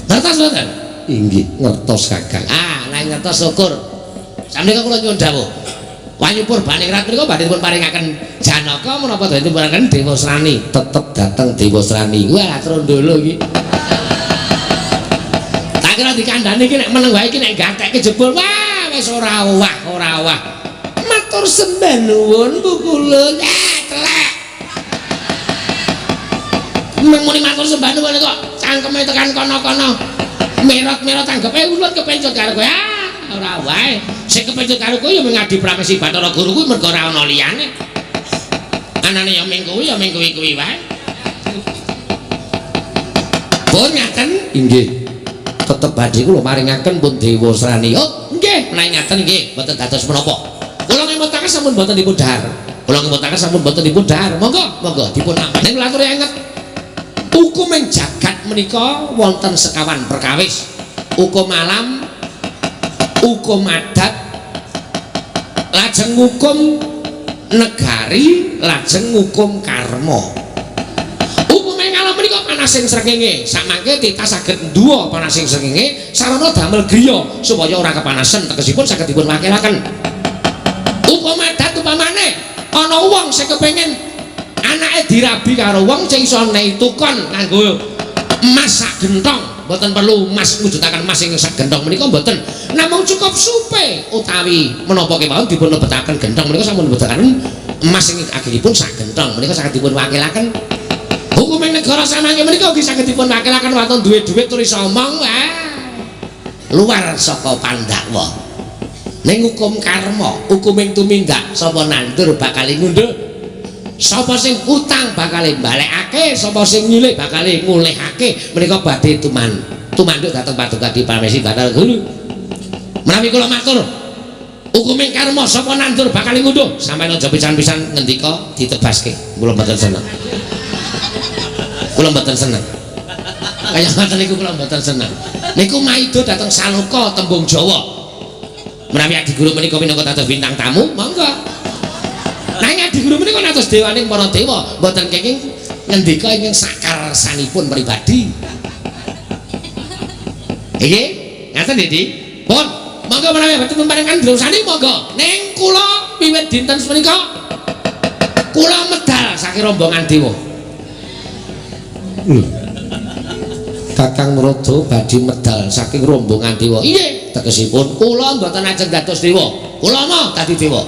Ngertos mboten? Inggih, ngertos Kakang. Ah, nek ngertos syukur. Sampeyan kula nyuwun dawuh. Wahyu Purbaningrat menika badhe dipun paringaken Janaka menapa dipun paringaken Dewasrani? Tetep dateng Dewasrani. Wah, trondolo iki. Tak kira dikandani iki nek meneng wae iki nek gatekke jebul. Wah, wis ora owah, ora owah. Matur sembah nuwun pukulun. Ah, telek. Muni matur sembah nuwun kok cangkeme tekan kono-kono. Merot-merot anggepe ulut kepencut karo kowe. Ah, ora wae. Sing kepencut karo kowe ya mung Adi Pramesi Bathara Guru kuwi mergo ora ana liyane. Anane ya mung kuwi ya mung kuwi-kuwi wae. Pun ngaten? Inggih. Tetep badhe kula paringaken pun Dewasrani. Oh, nggih, menawi ngaten nggih, mboten dados menapa. Kula ngemutaken sampun mboten dipun dhahar. Kula ngemutaken sampun mboten dipun dhahar. Monggo, monggo dipun nampa. Ning kula aturi anget. Hukum ing jagat menika wonten sekawan perkawis. Hukum alam, hukum adat, lajeng hukum negari, lajeng hukum karma. Hukum ing alam menika panasing srengenge. Samangke titah saged nduwa panasing srengenge sarana damel griya supaya ora kepanasen, tegesipun saged dipun wakilaken. Hukum adat upamane ana wong sing kepengin anake dirabi karo wong sing iso nehi tukon nganggo emas sak gentong, mboten perlu emas mujudaken emas sing sak gentong menika mboten, namung cukup supe utawi menapa kemawon dipun lebetaken gentong menika sampun lebetaken emas sing agengipun sak gentong menika saged dipun wakilaken. Hukum ing negara samangke menika ugi saged dipun wakilaken waton duwe dhuwit tur iso omong, luar saka pandakwa. Ning hukum karma, hukum ing tumindak, sapa nandur bakal ngunduh, sapa sing utang bakal balekake, sapa sing nyilih bakal ngulihake. Menika badhe tumanduk dhateng Paduka Adi Pramesi Bathara Guru. Menawi kula matur hukuming karma, sapa nandur bakal ngunduh, sampeyan aja pisan-pisan ngendika ditebaske. Kula mboten seneng. Kula mboten seneng. Kaya ngoten niku kula mboten seneng. Niku maido dhateng saloka tembung Jawa. Menawi Adi Guru menika minangka dados bintang tamu, monggo. Nanging Adi Guru menika natos dewaning para dewa, mboten kenging ngendika ingkang sakarsanipun pribadi. Nggih, ngaten Dik. Pun, monggo menawi badhe paringan drosani monggo. Ning kula wiwit dinten semenika kula medal saking rombongan dewa. Kakang Narada badhe medal saking rombongan dewa. Inggih, tegesipun kula mboten ajeng dados dewa. Kula mah dadi dewa.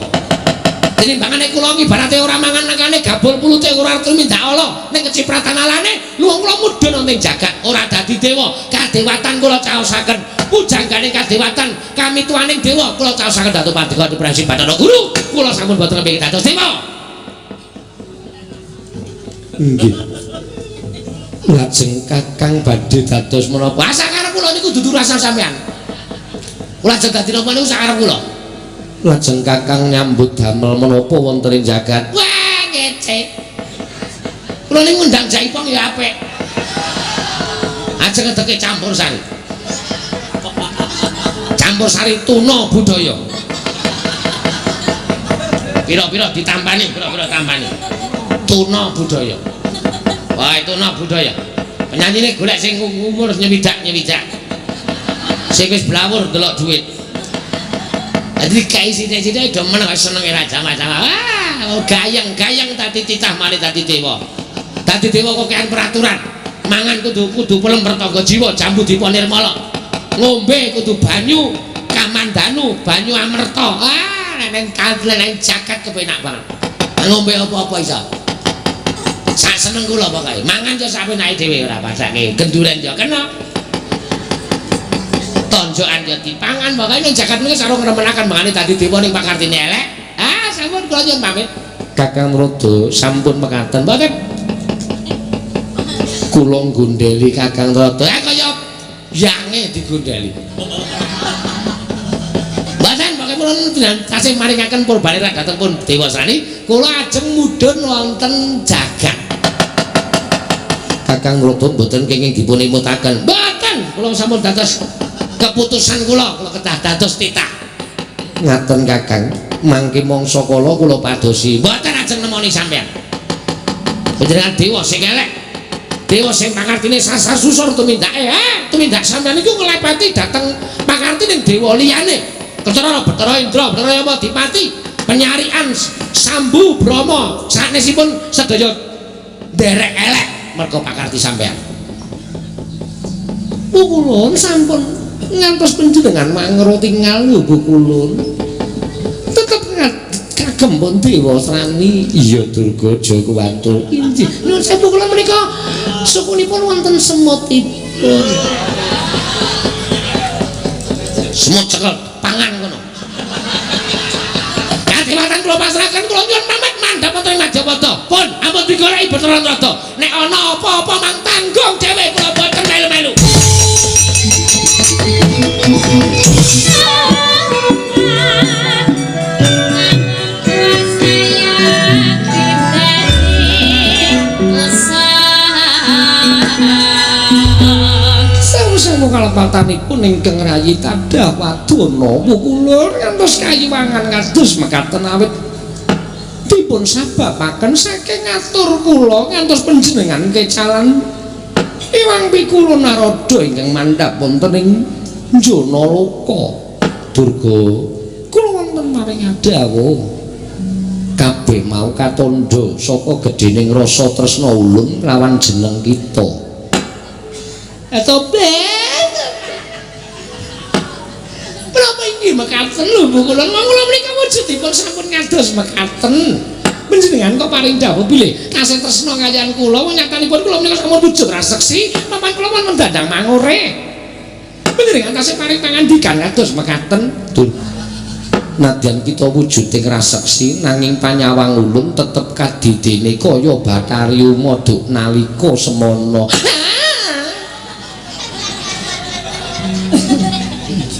Tinimbangane kula ngibarate ora mangan nakane gabul pulute ora tumindak ala ning kecipratan alane luwung kula mudhun wonten jagat ora dadi dewa. Kadewatan kula caosaken, pujanggane kadewatan kami tuaning dewa kula caosaken dhateng Paduka Presi Bathara Guru. Kula sampun boten kepengin dados dewa. Nggih. Lajeng Kakang badhe dados menapa? Wah, sakarep kula niku dudu rasa sampean. Kula ajeng dadi napa niku sakarep kula. Lajeng Kakang nyambut damel menapa wonten ing jagat? Wah, ngece. Kula niku ngundang Jaipong ya apik. Ajeng ngedeke campur sari. Campur sari tuna budaya. Pira-pira ditampani, pira-pira tampani. Tuna budaya. Wah, tuna budaya. Penyanyine golek sing umur nyewidak-nyewidak. Sing wis blawur delok dhuwit. Dadi kae sithik-sithik do meneng senenge raja macam. Ah, gayeng-gayeng tadi titah malih dadi dewa. Dadi dewa kokean peraturan. Mangan kudu pelem pertangga jiwa, jambu dipa nirmala. Ngombe kudu banyu kamandanu, banyu amerta. Ah, nek nang kandel jagat kepenak banget. Ngombe apa-apa iso. Sak seneng kula pokoke. Mangan yo sak penake dhewe ora pasake. Genduren yo kena. Tonjokan yo dipangan pokoke ning jagat menika sarung ngremenaken mangane dadi dewa ning pakartine elek. Ah, sampun kula nyuwun pamit. Kakang Rada sampun mekaten. Mboten. Kula nggondheli Kakang Rada. Ah kaya yange digondheli. Mboten pokoke kula tasih maringaken purbane dhateng pun Dewa Srani, kula ajeng mudhun wonten jagat. Kakang Rada mboten kenging dipun emutaken. Mboten, kula sampun dados keputusan kula, kula kedah dados titah. Ngaten Kakang, mangke mangsa kala kula padosi. Mboten ajeng nemoni sampeyan. Panjenengan dewa sing elek. Dewa sing pakartine sasar susur tumindake. Tumindak sampeyan niku nglepeti dhateng pakartining dewa liyane. Ketara Bathara Indra, Bathara Yama Dipati, penyarian Sambu Brahma, sanesipun sedaya nderek elek merga pakarti sampeyan. Pukulun sampun ngantos panjenengan mangro tingal lho Pukulun. Tetep kagem pun Dewa Srani. Iya Durga aja kuwatur. Inggih. Nuwun sewu kula menika sukunipun wonten semutipun. Semut cekel pangan kono. Kadiwatan kula pasrahaken kula nyuwun pamit mandhap wonten ing Madyapada. Pun ampun digoleki Bathara Narada. Nek ana apa-apa mang tanggung dhewe kula boten melu-melu. Sewu-sewu kalepatanipun ingkang rayi tadah wadana pukulun ngantos kayiwangan kados mekaten awit dipun sababaken saking ngatur kula ngantos panjenengan kecalan Iwang Pikula Narada ingkang mandhap wonten ing Janaloka. Durga kula wonten maring dawuh kabeh mau katandha saka gedhening rasa tresna ulun lawan jeneng kita. Tobat. Menapa inggih mekaten lho Bu kula? Kula menika wujudipun sampun ngados mekaten. Panjenengan kok paring dawuh bilih tasih tresna kaliyan kula, wong nyatanipun kula menika sampun wujud raseksi, papan kula wonten dandang mangure. Panjenengan tasih paring pangandikan kados mekaten. Dur. Nadyan kita wujuding raseksi nanging panyawang ulun tetep kadidene kaya Bathari Uma duk nalika semana.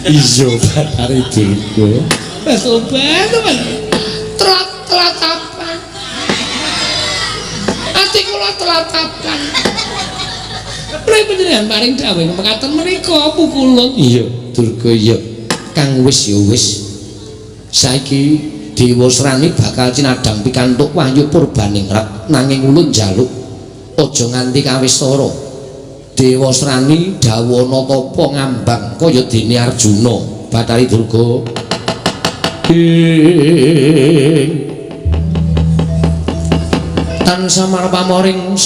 Iya Bathari Durga. Wis obat temen. Telat-telatapan. Ati kula telatapan. Pray panjenengan paring dawuh mekaten menika pukulun. Iya, Durga iya. Kang wis ya wis. Saiki Dewa Srani bakal cinadhang pikantuk wahyu purbaningrat nanging ulun njaluk aja nganti kawistara. Dewa Srani dawana tapa ngambang kaya dene Arjuna. Bathari Durga ing tansah marpamoring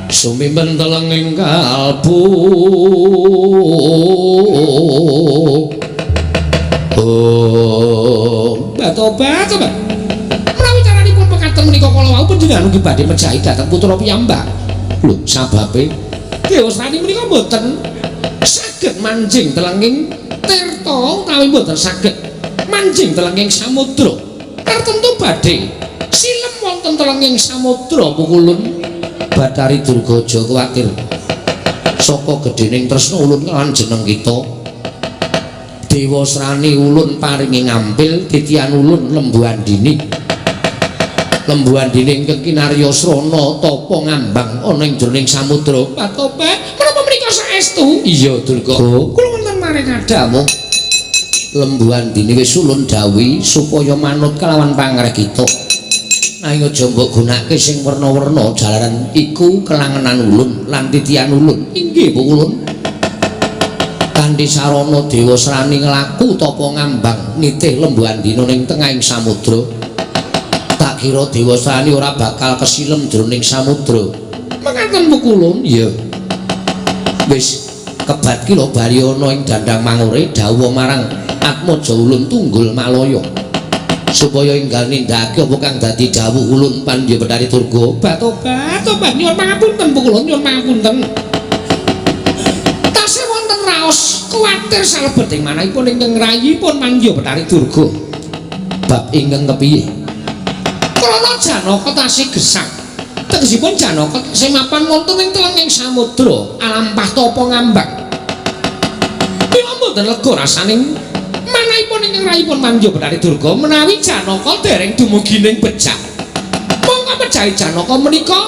sumimpen telenging kalbu. Oh, tobat tobat. Menawi caranipun mekaten menika kala wau panjenengan ugi badhe mejahi dhateng putra piyambak. Lho, sababe Dewa Srani menika mboten saged manjing telenging tirta utawi mboten saged manjing telenging samudra. Tartemtu badhe silem wonten telenging samudra pukulun. Bathari Durga aja kuwatir. Saka gedhening tresna ulun lan jeneng kita Dewa Srani ulun paringi ngampil titian ulun Lembu Andini. Lembu Andini ingkang kinarya srana tapa ngambang ana ing jroning samudra. Patobat menapa menika saestu? Iya Durga. Kula wonten maring adamu. Lembu Andini wis ulun dawuhi supaya manut kelawan pangreh kita. Nanging aja mbok gunake sing werna-werna jalaran iku kelangenan ulun lan titian ulun. Inggih Bu ulun. Kanthi sarana Dewasrani nglaku tapa ngambang nitih Lembu Andina ning tengahing samudra. Tak kira Dewasrani ora bakal kesilem jroning samudra. Mengaten pukulun? Iya. Wis kebat ki lho bali ana ing dandang mangure dawuh marang Atmaja ulun Tunggul Malaya supaya enggal nindakake apa kang dadi dawuh ulun Pandya Bathari Durga. Obat obat nyuwun pangapunten pukulun, nyuwun pangapunten. Tasih wonten raos kuwatir salebeting manahipun ingkang rayipun Pandya Bathari Durga. Bab ingkang kepiye? Krana Janaka tasih gesang. Tegesipun Janaka tasih mapan wonten ing telenging samudra alampah tapa ngambang. Mila mboten lega rasaning manahipun ingkang rayipun Pandya Bathari Durga menawi Janaka dereng dumugi ning bejah. Mongko pejahe Janaka menika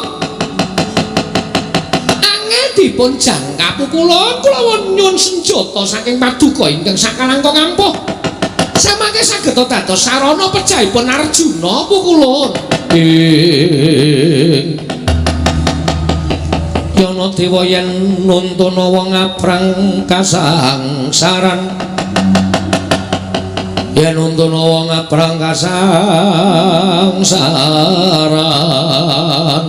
angel dipun jangka pukulun. Kula nyuwun senjata saking paduka ingkang sakalangkung ampuh. Samangke saged dados sarana pejahipun Arjuna pukulun. Ing Yana dewa yen nuntuna wong aprang kasangsaran, yen nuntuna wong aprang kasangsaran.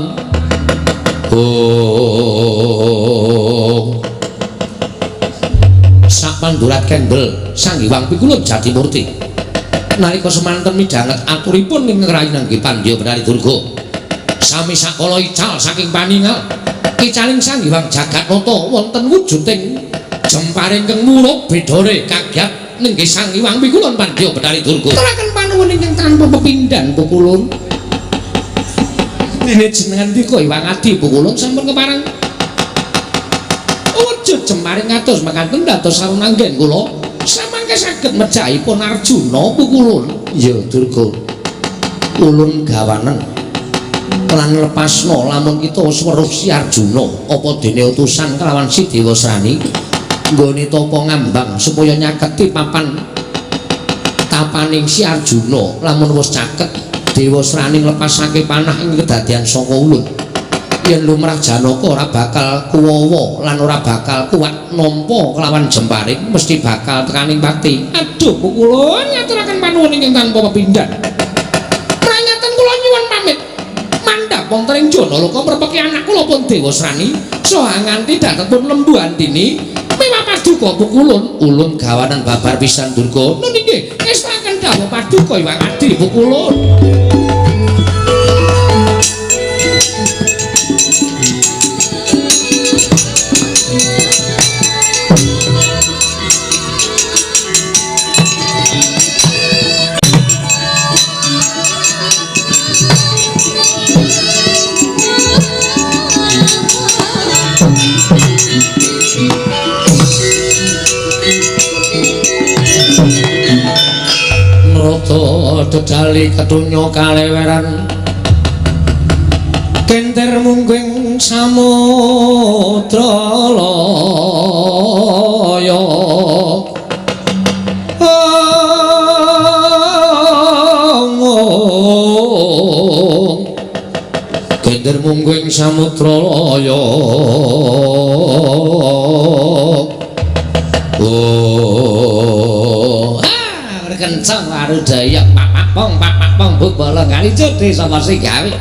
Oh, sapandurat kendel Sang Hyang Pikulun Jatimurti nalika semanten midhanget aturipun ing rayi nangge Pandya Bathari Durga sami sakala ical saking paningal icaling Sang Hyang Jagatnata wonten wujuding jempare ingkang murup bedore kagyat nenggih Sang Hyang Pikulun Pandya Bathari Durga. Aturaken panuwun ingkang tanpa pepindhan pukulun. Dene jenengan dika Hyang Adi pukulun sampun kepareng wujud jemare ngatos mekaten dados sarana anggen kula samangke saged mejahipun Arjuna pukulun. Ya Durga, ulun gawanen lan lepasna lamun kita wis weruh si Arjuna apa dene utusan kelawan si Dewasrani nggone tapa ngambang supaya nyaketi papan tapaning si Arjuna. Lamun wis caket Dewasrani nglepasake panah ing kedadian saka ulun, yen lumrah Janaka ora bakal kuwawa lan ora bakal kuat nampa kelawan jemparing, mesti bakal tekaning pati. Aduh pukulun, ngaturaken panuwun ingkang tanpa pepindhan. Pranyaten kula nyuwun pamit mandhap wonten ing Janaloka mrepeki anak kula pun Dewasrani saha nganti dhateng pun Lembu Andini miwah paduka pukulun. Ulun gawanen babar pisan Durga. Nun inggih ngestakaken dawuh paduka Hyang Adi pukulun. Dedali ketunya kaleweran kenter mungging samudra laya. Kenter mungging samudra laya. Oh, ah, kenceng warudaya pak pak pong buk bolong kali jode sapa sing gawe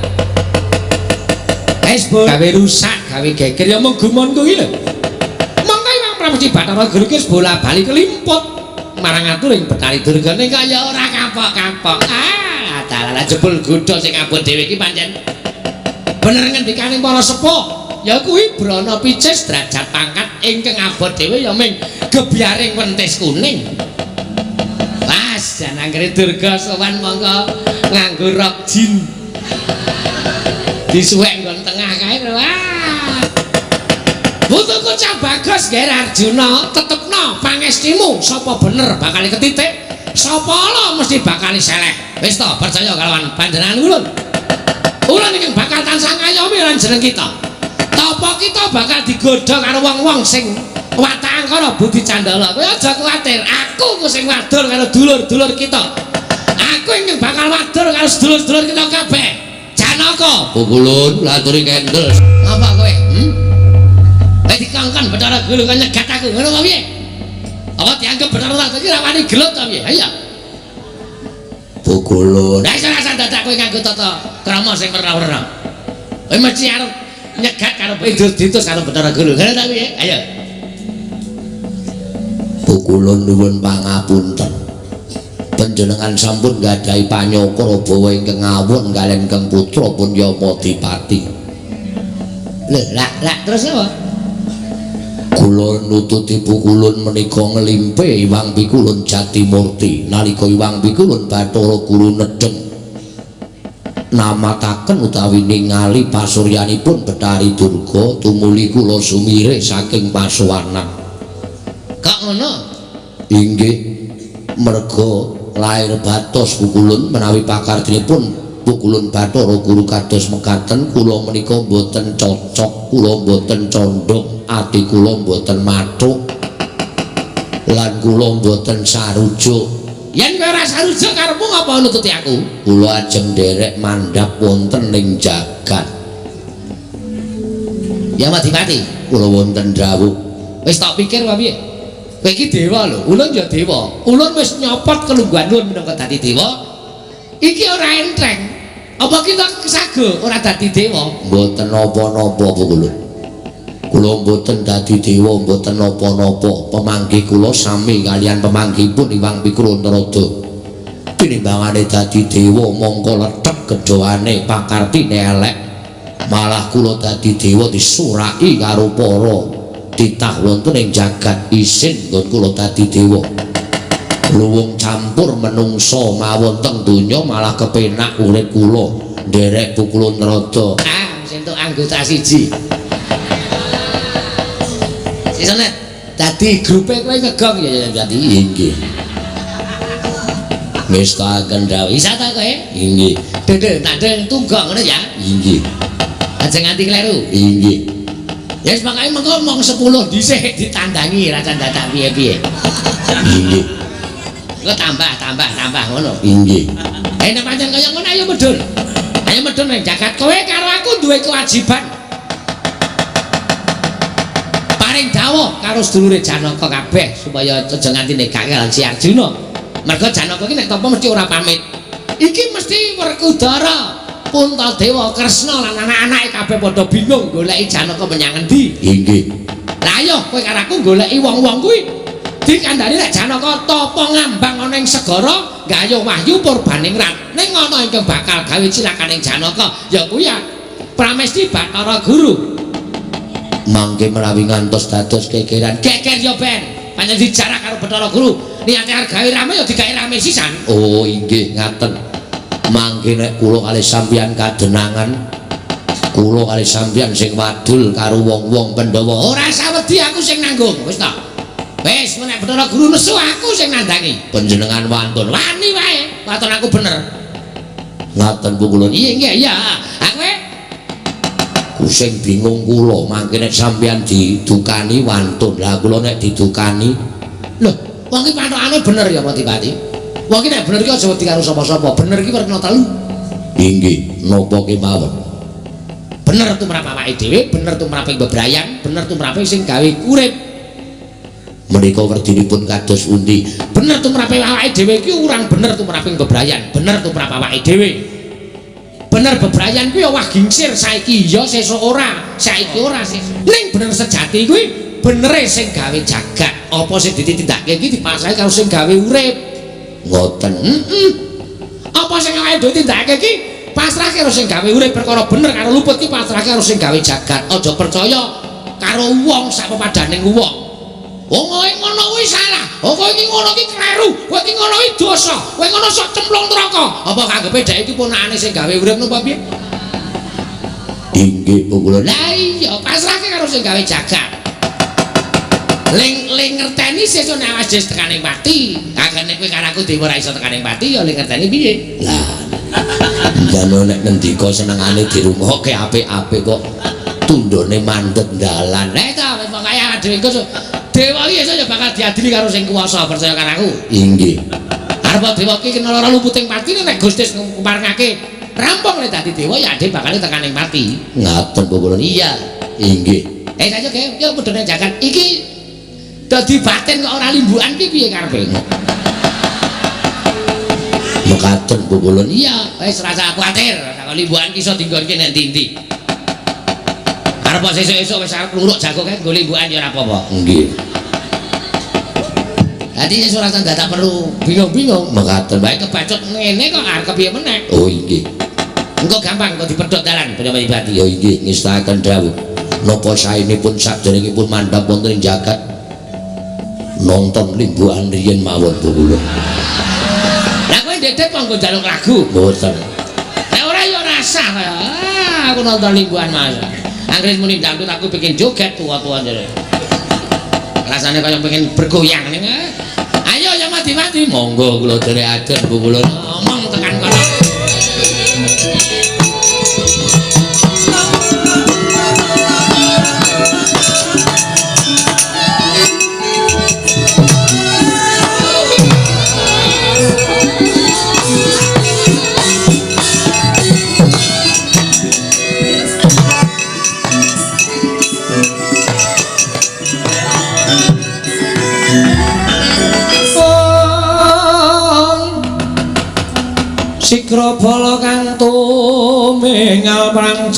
wis gawe rusak gawe geger ya mung gumonku iki lho. Mongko Hyang Pramusti Bathara Guru ki wis bola-bali kelimput marang aturing Bathari Durga ning kaya ora kapok-kapok. Ah, dalah jebul godha sing abot dhewe iki pancen bener ngendikane para sepuh ya kuwi Brana Picis derajat pangkat ingkang abot dhewe ya ming gebyaring wentis kuning. Jan anggere Durga sowan mongko nganggo rok jin. Disuwek nggon tengah kae lho. Wah. Butuhku cah bagus Ger Arjuna, tetepno pangestimu sapa bener bakal ketitik, sapa ala mesti bakal seleh. Wis to, percaya kalawan panjenengan ulun. Ulun ingkang bakal tansah ngayomi lan jeneng kita. Tapa kita bakal digodha karo wong-wong sing watak angkara budi candala. Kowe aja kuwatir, aku ku sing wadul karo dulur-dulur kita. Aku ingkang bakal wadul karo sedulur-sedulur kita kabeh. Janaka, pukulun laturi kendel. Apa kowe? Kowe dikongkon Bathara Guru kon nyegat aku, ngono apa piye? Apa dianggep bener ora iki ra wani gelut ta piye? Ayo. Pukulun. Lah iso rasa dadak kowe nganggo tata krama sing werna-werna. Kowe mesti arep nyegat karo ditus karo Bathara Guru. Ngono ta piye? Ayo. Pukulun nuwun pangapunten. Panjenengan sampun gadhahi panyokra bawa ingkang ngawon kaliyan ingkang putra pun Yamadipati. Lho, lak terus apa? Kula nututi pukulun menika nglimpe Iwang Pikulun Jatimurti. Nalika Iwang Pikulun Bathara Guru nedheng namataken utawi ningali pasuryanipun Bathari Durga tumuli kula sumire saking pasuwanan. Kok ngono? Inggih, merga lair batos pukulun menawi pakartinipun pukulun Bathara Guru kados mekaten kula menika mboten cocok, kula mboten condhong, ati kula mboten mathuk lan kula mboten sarujuk. Yen kowe ora sarujuk karepmu ngapa nututi aku? Kula ajeng nderek mandhap wonten ing jagat. Ya mati-mati. Kula wonten dawuh. Wis tak pikir apa piye? Kowe iki dewa lho, ulun ya dewa. Ulun wis nyopot kelungguhan ulun minangka dadi dewa. Iki ora enteng. Apa kita kesago ora dadi dewa? Mboten napa-napa pukulun. Kula mboten dadi dewa, mboten napa-napa. Pemanggih kula sami kaliyan pemanggihipun Iwang Pikulun Narada. Tinimbangane dadi dewa mongko lethek gedhoane pakartine elek. Malah kula dadi dewa disuraki karo para titah wonten ing jagat isin nggon kula dadi dewa. Luwung campur menungsa mawon teng donya malah kepenak urip kula nderek Pukulun Narada. Ah, wis entuk anggota siji. Sisane dadi grupe kowe ngegong ya ya dadi inggih. Ngestakaken dawuh. Isa ta kowe? Inggih. Dende tandeng tunggong ngono ya? Inggih. Aja nganti kleru. Inggih. Ya wis pokoke mengko mong 10 dhisik ditandangi ra dadak piye-piye. Inggih. Engko tambah tambah ngono. Inggih. Eh nek pancen kaya ngono ayo medhun. Ayo medhun nang jagat. Kowe karo aku duwe kewajiban. Paring dawuh karo sedulure Janaka kabeh supaya aja nganti negake lan si Arjuna. Mergo Janaka iki nek tampa mesti ora pamit. Iki mesti Werkudara, Puntadewa, Kresna lan anak-anake kabeh padha bingung goleki Janaka menyang endi. Inggih. Lah ayo kowe karo aku goleki wong-wong kuwi. Dikandhani nek Janaka tapa ngambang ana ing segara gayuh wahyu purbaning rat. Ning ana ingkang bakal gawe cilakaning Janaka ya kuwi ya Pramesti Bathara Guru. Mangke menawi ngantos dados kekeran. Geger ya ben. Pancen dijarak karo Bathara Guru. Niate arep gawe rame ya digawe rame sisan. Oh inggih ngaten. Mangke nek kula kalih sampeyan kadenangan, kula kalih sampeyan sing wadul karo wong-wong Pandhawa. Ora sawedi aku sing nanggung. Wis ta. Wis nek Bathara Guru nesu aku sing nandangi. Panjenengan wantun. Wani wae. Waton aku bener. Ngaten pukulun. Iya iya iya. Aku sing bingung kula mangke nek sampeyan didukani wantun. Lah kula nek didukani lho, wong iki pathokane bener ya Matipati. Wong iki nek bener iki aja wedi karo sapa-sapa. Bener iki werna telu. Inggih, napa kemawon? Bener tumrap awake dhewe, bener tumraping bebrayan, bener tumrape sing gawe urip. Menika werdinipun kados pundi? Bener tumrape awake dhewe iki urang bener tumraping bebrayan, bener tumrap awake dhewe. Bener bebrayan kuwi owah gingsir saiki iya sesuk ora, saiki ora sesuk. Ning bener sejati kuwi benere sing gawe jagat. Apa sing ditindakake iki dipasrahi karo sing gawe urip. Ngoten. Heeh. Apa sing awake dhewe tindakake iki pasrahke karo sing gawe urip, perkara bener karo luput iki pasrahke karo sing gawe jagat. Aja percaya karo wong sak pepadaning wong. Wong kowe ngono kuwi salah. Oh kowe iki ngono iki kleru. Kowe iki ngono iki dosa. Kowe ngono sok cemplung neraka. Apa kanggepe dhek iki ponakane sing gawe urip napa piye? Inggih kula. Lah iya, pasrahke karo sing gawe jagat. Ling ling ngerteni sesuk nek awake dhewe tekaning pati. Agane kowe karo aku dhewe ora iso tekaning pati ya ling ngerteni piye? Lah. Jane nek ngendika senengane dirungokke apik-apik kok tundone mandhet dalan. Lah ta wis pokoke awake dhewe engko dewa iki esuk ya bakal diadili karo sing kuwasa, percaya karo aku. Inggih. Arep dewa iki kena lara luputing pati nek Gusti keparengake rampung nek dadi dewa ya ade bakal tekaning pati. Ngaten kula. Iya. Inggih. Sayo ge yo mudhune jagat iki Dadi batin kok ora limbukan ki piye karepe? Mekaten pukulun. Iya, wis rasa kuwatir. Nek limbukan ki iso dinggonke nek ndi-ndi. Arep sesuk-esuk wis arep luruk jago kae nggo limbukan ya ora apa-apa. Nggih. Dadi wis ora dadak perlu bingung-bingung. Mekaten. Bae kebacut ngene kok arep kepiye meneh. Oh inggih. Engko gampang kok dipedhot dalan Banyomayibati. Ya inggih ngestakaken dawuh. Napa saenipun saderengipun mandhap wonten ing jagat nonton limbukan riyen mawon pukulun. Lah kowe ndedet monggo njaluk lagu. Mboten. Nek ora ya ora sah kaya. Ah, aku nonton limbukan Mas. Anggere muni dangdut aku pengen joget tuwa-tuwa jare. Rasane kaya pengen bergoyang ning. Ayo ya mati-mati. Monggo kula dherekaken pukulun. Ngomong tekan kono. Sikra bala kang tumingal perang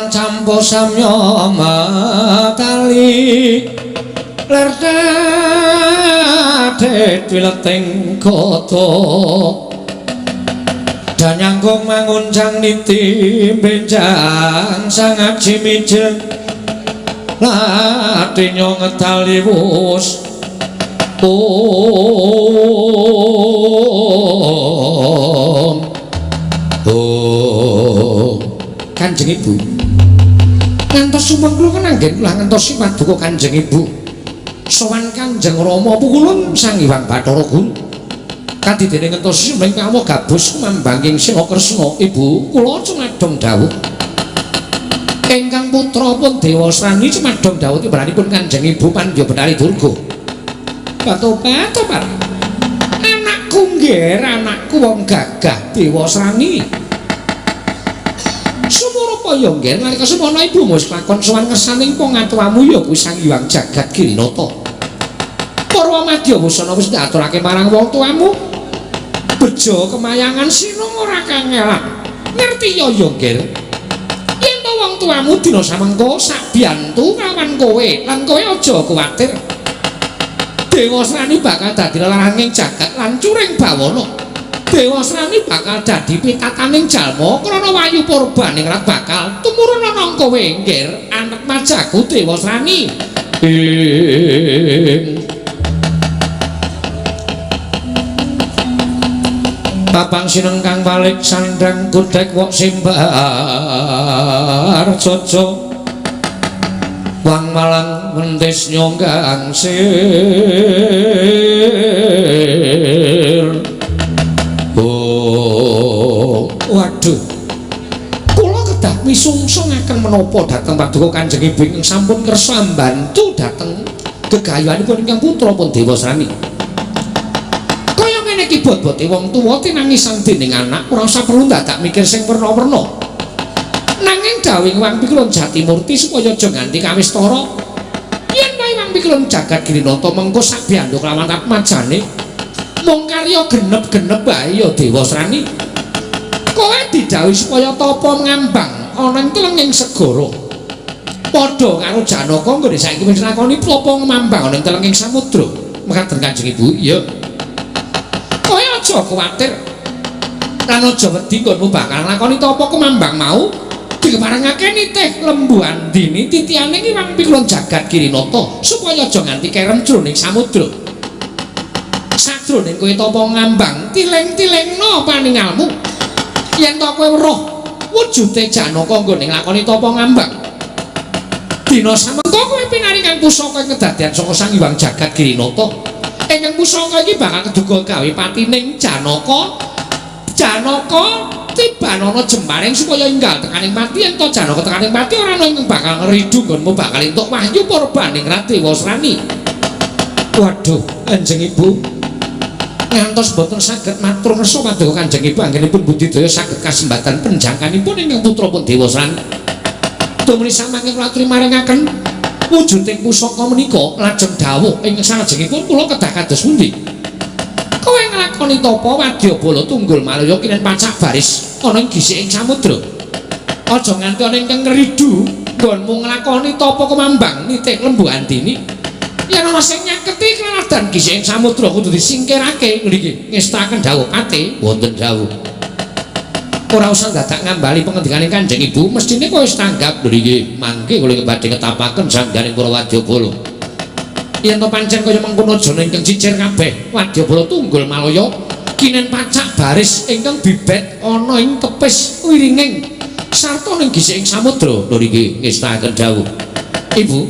campa samya matali ler dadhe wileting gata danyangkung manguncang niti benjang sangaji mijil latinya ngedali wus. Om. Oh. Kanjeng Ibu. Ngantos sumeng kula kan anggen kula ngantos paduka Kanjeng Ibu. Sowan Kanjeng Rama pukulun Sang Hyang Bathara Guru. Kadidene ngentos sumeng kawula gabus kumambanging Sena Kresna. Ibu, kula cumadong dawuh. Ingkang putra pun Dewasrani cumadong dawuh timbalanipun Kanjeng Ibu Pandya Betari Durga. Patopat. Anakku ngger, anakku wong gagah Dewasrani. Sumurupa ya ngger, nalika semono ibu wis lakon sowan ngersaning pangatuwamu ya kuwi Sang Hyang Jagat Girinata. Parwa madya busana wis diaturake marang wong tuamu. Bejo kemayangan sinung ora kangelan. Ngerti ya ya ngger. Yen to wong tuamu dina samengko sabiyantu kawan kowe, lan kowe aja kuwatir. Dewasrani bakal dadi lelaranging jagat lan curing bawana. Dewasrani bakal dadi pitataning jalma krana wayu purbaning rat bakal tumurun ana kowe ngger anak majaku Dewasrani. Papang sinengkang balik sandang godhek wok simbar jojo wang malang mentis nyonggang sir. Oh, waduh, kula kedah misungsungaken menapa dhateng paduka Kanjeng Ibu ingkang sampun kersa mbantu dhateng gegayuhanipun ingkang putra pun Dewasrani. Kaya ngene iki bot-bote wong tuwa tinangisan dening anak ora usah perlu dadak mikir sing werna-werna. Nanging dawuh Wang Pikulun Jatimurti supaya aja nganti kawistara. Yen wae Wang Pikulun Jagat Girinata mengko sabyanduk lawan atmajane mung karya genep-genep wae ya Dewasrani. Kowe didhawuhi supaya tapa ngambang ana ing telenging segara. Padha karo Janaka nggone saiki wis lakoni tapa ngambang ana ing telenging samudra. Mekaten Kanjeng Ibu, iya. Kowe aja kuwatir. Lan aja wedi nggonmu bakal nglakoni tapa kemambang mau. Diparengake nitih lembu andini titiane Wang Pikulun Jagat Girinata supaya aja nganti kerem jroning samudra. Sajroning kowe tapa ngambang tileng-tilengno paningalmu. Yen to kowe weruh wujude Janaka nggone nglakoni tapa ngambang. Dina samengko kowe pinarikan pusaka ing kedadian saka Sang Hyang Jagat Girinata. Ingkang pusaka iki bakal keduga gawe patining Janaka. Janaka tibanana jembaring supaya enggal tekaning pati. Yen to Janaka tekaning pati ora ana ingkang bakal ngridu nggonmu bakal entuk wahyu purbaning Dewasrani. Waduh, Kanjeng Ibu ngantos boten saged matur ngersa paduka Kanjeng Ibu anggenipun budidaya saged kasembatan penjangkanipun ingkang putra pun Dewasrani. Tumuli samangke kula aturi maringaken Wujuding pusaka menika lajeng dawuh ing salajengipun kula kedah kados pundi? Kowe nglakoni tapa wadyabala tunggul malaya kinen pacak baris ana ing gisiking samudra. Aja nganti ana ingkang ngridu nggonmu nglakoni tapa kemambang nitih lembu andini. Yen ana sing nyaketi klaladan gisiking samudra kudu disingkirake. Ngriki ngestaken dawuh pate wonten dawuh. Ora usah dadak ngambali pengendikane Kanjeng Ibu, mesthine kowe wis tanggap. Ngriki mangke kula badhe ngetapaken sangganing para wadyabala. Yen to pancen kaya mengkono aja ingkang cicir kabeh wadyabala tunggul malaya kinen pacak baris ingkang bibet ana ing tepis wiringing sarta ning gisiking samudra. Ngriki ngestaken dawuh. Ibu,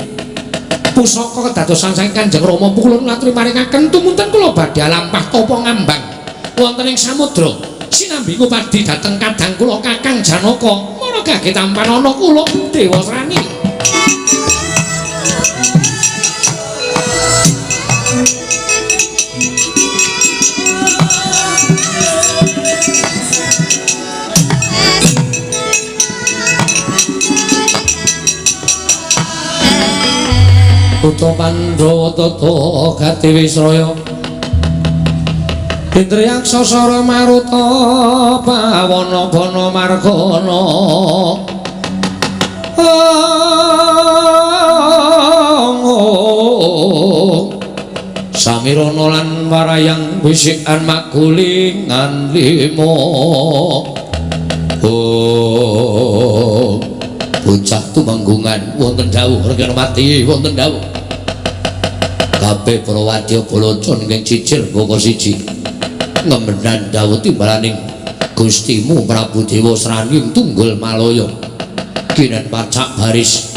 pusaka kedadosan saking Kanjeng Rama kula ngaturi maringaken tumunten kula badhe lampah tapa ngambang wonten ing samudra. Sinambi ngupadi dhateng kadang kula Kakang Janaka, mara gage tampan ana kula Dewasrani. Putra Pandhawa tata gati wisraya Indriyaksa sara maruta pawana bana margana. Samirana lan warayang wisikan magulingan lima. Oh, bocah tumenggungan wonten dawuh Reganamati wonten dawuh. Kabeh para wadyabala ingkang cicir baka siji. Ngemenan dawuh timbalaning Gustimu Prabu Dewasrani Tunggul Malaya kinen pacak baris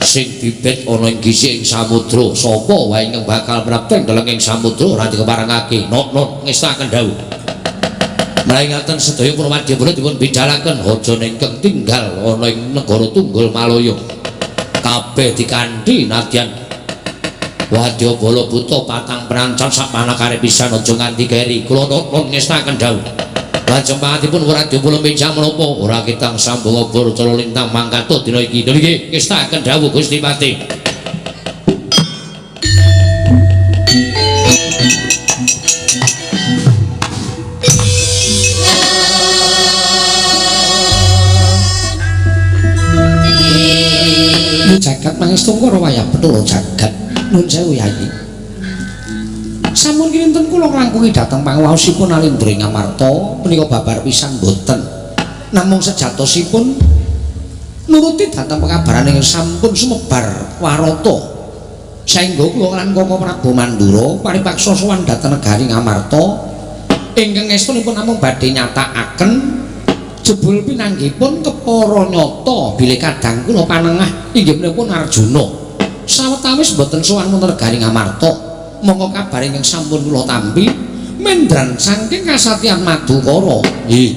sing bibit ana ing gisiking samudra. Sapa wae ingkang bakal mrepteng deleng ing samudra ora dikeparengake. Nok-nok ngestaken dawuh. Mlaingaten sedaya para wadyabala dipun bidalaken aja ingkang tinggal ana ing negara Tunggul Malaya. Kabeh dikanthi nadyan wadyabala buta patang prancan sak panakare pisan aja nganti keri. Kula nuwun ngestaken dawuh. Lajeng pangatipun wadyabala menjang menapa ora kitang sambung obor cara lintang mangkato dina iki. Nggih ngestaken dawuh Gusti Pati. Jagat mangestu karo wayah Bathara Jagat. Nun sewu Yayi. Sampun kinten kula nglangkungi dhateng panguwaosipun Alindra ing Amarta menika babar pisan boten. Namung sejatosipun nuruti dhateng pekabaran ingkang sampun sumebar warata. Saengga kula lan Koko Prabu Mandura paripaksa sowan dhateng negari Ngamarta ingkang estunipun namung badhe nyatakake jebul pinanggihipun kepara nyata bilih kadang kula panengah inggih menika Arjuna. Sawetawis boten sowan wonten negari Ngamarta, mongko kabar ingkang sampun kula tampi mendran saking kasatyan Madukara. Nggih.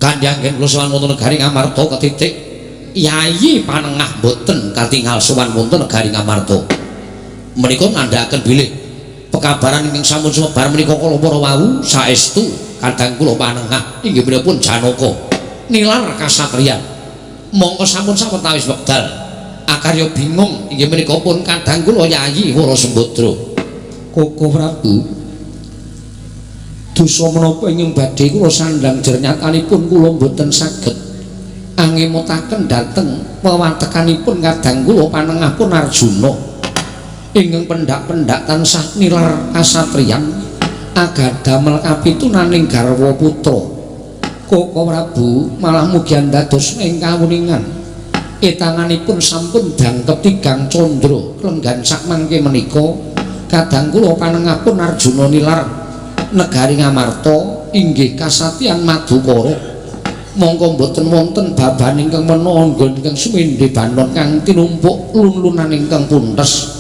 Kandhangken kula sowan wonten negari Ngamarta ketitik Yayi panengah boten katingal sowan wonten negari Ngamarta. Menika nandhakaken bilih pekabaran ingkang sampun sumebar menika kala para wau saestu kadang kula panengah inggih menika Janaka nilar kasatriyan. Mongko sampun sawetawis wekdal akarya bingung inggih menika pun kadang kula Yayi Wara Sembadra. Koko Prabu, dosa menapa ingkang badhe kula sandhang jernyatanipun kula mboten saged angemutaken dhateng wewatekanipun kadang kula panengah pun Arjuna ingkang pendak-pendak tansah nilar kasatriyan agadamel kapitunaning garwa putra. Koko Prabu malah mugi andados ing kawuningan etanganipun sampun dangkep tigang candra klenggan sakmangke menika kadang kula panengah pun Arjuna nilar negari Ngamarta inggih kasatyan Madukara. Mongko mboten wonten baban ingkang mena anggon ingkang sumindhe banon kang tinumpuk lun-lunan ingkang puntes.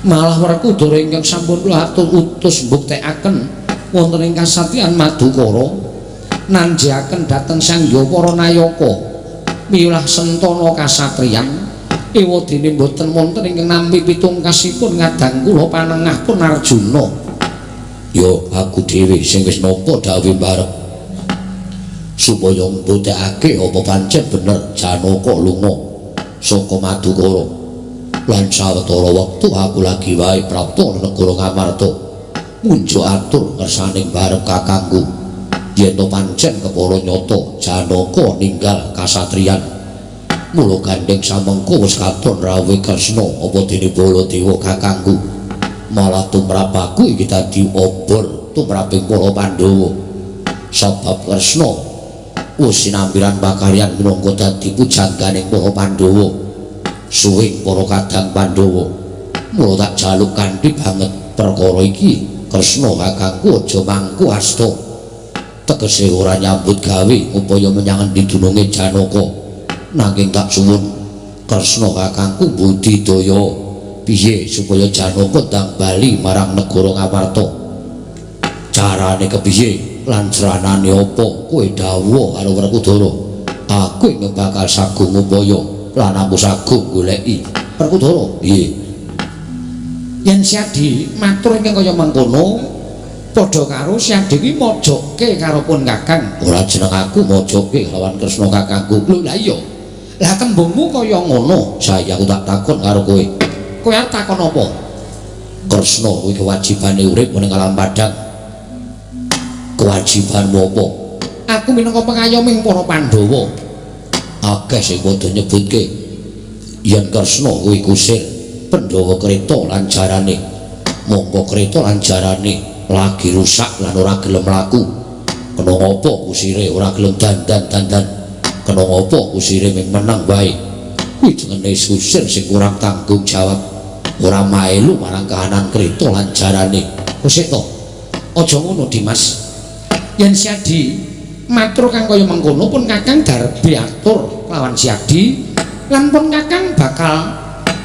Malah Werkudara ingkang sampun kula atur utus mbuktekaken wonten ing kasatyan Madukara nanjiaken dhateng sangya para nayaka milah sentana kasatriyan ewadene mboten wonten ingkang nampi pitungkasipun kadang kula panengah pun Arjuna. Ya aku dhewe sing wis napa dawuh barep supaya mbuktekake apa pancen bener Janaka lunga saka Madukara. Lan sawetara wektu aku lagi wae prapta negara Ngamarta. Munjuk atur ngersaning barep kakangku. Yen to pancen kepara nyata Janaka ninggal kasatriyan. Mula gandeng samengko wis katon rawuhe Kresna apa dene Baladewa kakangku. Malah tumrap aku iki dadi obor tumraping para Pandhawa. Sabab Kresna wis sinambiran pakaryan minangka dadi pujangganing para Pandhawa. Suwing para kadang Pandhawa. Mula tak jaluk kanthi banget perkara iki Kresna kakangku aja mangku asta. Tegese ora nyambut gawe upaya menyang endi dununge Janaka. Nanging tak suwun Kresna kakangku budidaya piye supaya Janaka ndang bali marang negara Ngamarta. Carane kepiye lan sranane apa kowe dawuh karo Werkudara. Aku ing bakal sagung upaya lan aku sagung goleki Werkudara. Piye? Yen Siadi matur ingkang kaya mengkono padha karo Siadi kuwi mojoke karo pun kakang. Ora jeneng aku mojoke lawan Kresna kakangku. Lho lah iya. Lah tembungmu kaya ngono. Saya aku tak takon karo kowe. Kowe arep takon apa? Kresna kuwi kewajibane urip ning alam padang. Kewajibanmu apa? Aku minangka pengayoming para Pandhawa. Akeh sing padha nyebutke yen Kresna kuwi kusir Pandhawa kreta lan jarane. Mongko kreta lan jarane lagi rusak lan ora gelem mlaku. Kena ngopo kusire ora gelem dandan-dandan? Kena ngopo kusire mung meneng wae? Kuwi jenenge kusir sing kurang tanggung jawab. Ora melu marang kahanan kreta lan jarane. Kusik to. Aja ngono, Dimas. Yen Siadi matur kang kaya mengkono pun kakang darbe atur lawan Siadi lan pun kakang bakal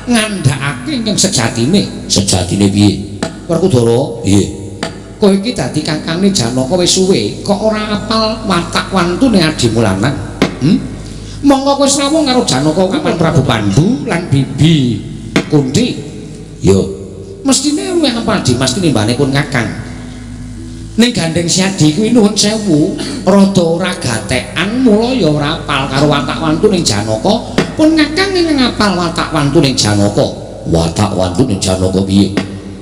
ngandhakake ingkang sejatine. Sejatine piye? Werkudara, piye? Kowe iki dadi kakangne Janaka wis suwe, kok ora apal watak wantune adimu lanang? Monggo kowe srawung karo Janaka kapan Prabu Pandu lan Bibi Kunti. Yo, mestine luwih apal Dimas tinimbane pun kakang. Ning gandeng Siadi kuwi nuwun sewu, rada ora gatekan mula ya ora apal karo watak wantune Janaka. Pun kakang ingkang apal watak wantune Janaka. Watak wantune Janaka piye?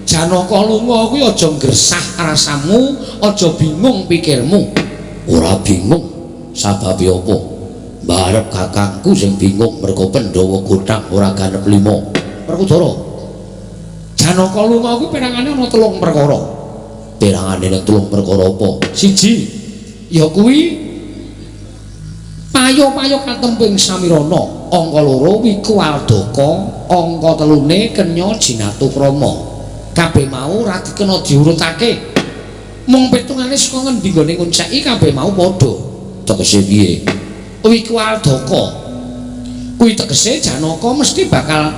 Janaka lunga kuwi aja ngresah rasamu, aja bingung pikirmu. Ora bingung sababe apa? Barep kakangku sing bingung mergo Pandhawa gothang ora ganep lima. Werkudara. Janaka lunga kuwi perangane ana telung perkara. Perangane ning telung perkara apa? Siji, ya kuwi payo-payo katemping Samirana. Angka loro Wiku Aldaka, angka telune Kenya Jinatukrama. Kabeh mau ora dikena diurutake. Mung petungane saka ngendi nggone ngonceki kabeh mau padha. Tegese piye? Wiku Aldaka. Kuwi tegese Janaka mesti bakal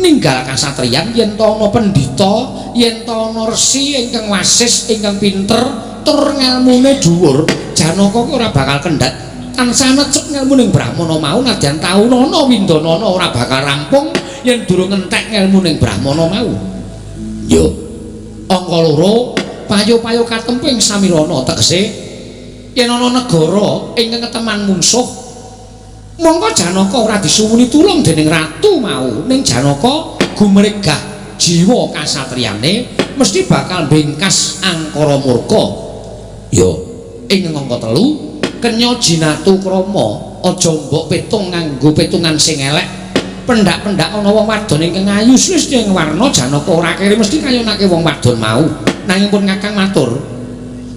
ninggal kasatriyan yen ta ana pendhita, yen ta ana resi ingkang wasis, ingkang pinter, tur ngelmune dhuwur. Janaka kuwi ora bakal kendhat. Tansah necep ngelmu ning Brahmana mau nadyan taunana windanana ora bakal rampung yen durung entek ngelmu ning Brahmana mau. Yo, angka loro payo-payo katemping Samirana tegese yen ana negara ingkang keteman mungsuh mongko Janaka ora disuwuni tulung dening ratu mau ning Janaka gumregah jiwa kasatriyane mesti bakal bengkas angkara murka. Yo, ing angka telu Kenya Jinatukrama aja mbok petung nganggo petungan sing elek. Pendak-pendak ana wong wadon ingkang ayu slisih ing warna Janaka ora kere mesti kayonake wong wadon mau. Nanging pun kakang matur,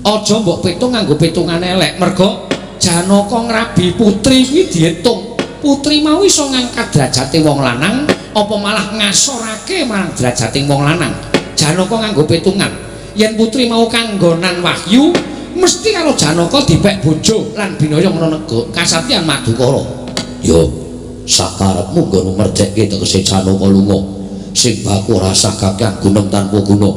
aja mbok petung nganggo petungan elek merga Janaka ngrabi putri kuwi diitung. Putri mau iso ngangkat derajate wong lanang apa malah ngasorake marang derajate wong lanang. Janaka nganggo petungan. Yen putri mau kanggonan wahyu mesti karo Janaka dipek bojo lan binaya ana negara kasatyan Madukara. Yo, sakarepmu nggon merdekke tegese Janaka lunga sing baku rasah kakang gunung tanpa guna.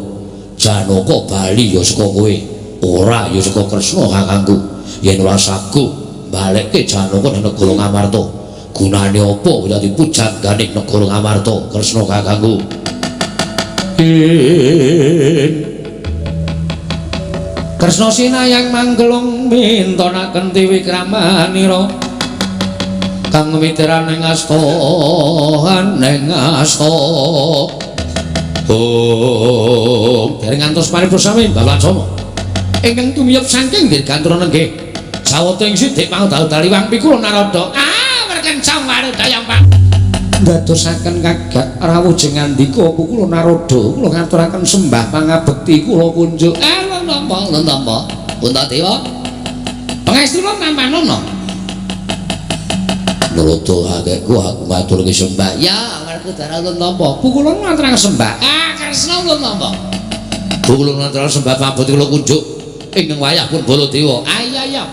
Janaka bali ya saka kowe, ora ya saka Kresna kakangku. Yen ora saguh balekke Janaka nang negara Ngamarta. Gunane apa dadi pujangganing negara Ngamarta Kresna kakangku? Kresna sinayang manggelung mintonaken tiwikramanira. Kang miteran ing asta ning asta. Oh, dereng ngantos paripurna sami Bapak Somo. Ingkang tumiyep saking Dirgantara nenggih. Sawetara ing sidik pangdal daliwang pikula Narada. Ah, werkencang warudaya Pak. Ndadosaken kagat rawuh jengandika kula Narada, kula ngaturaken sembah pangabekti kula kunjuk. Ah, napa ulun tampa? Puntadewa. Pangestu kula nampanana. Narada akehku aku ngaturke sembah. Ya, Werkudara ulun tampa. Kula ngaturaken sembah. Ah, Kresna ulun tampa. Kula ngaturaken sembah pangabekti kula kunjuk ingkang wayah pun Baladewa. Ah iya iya.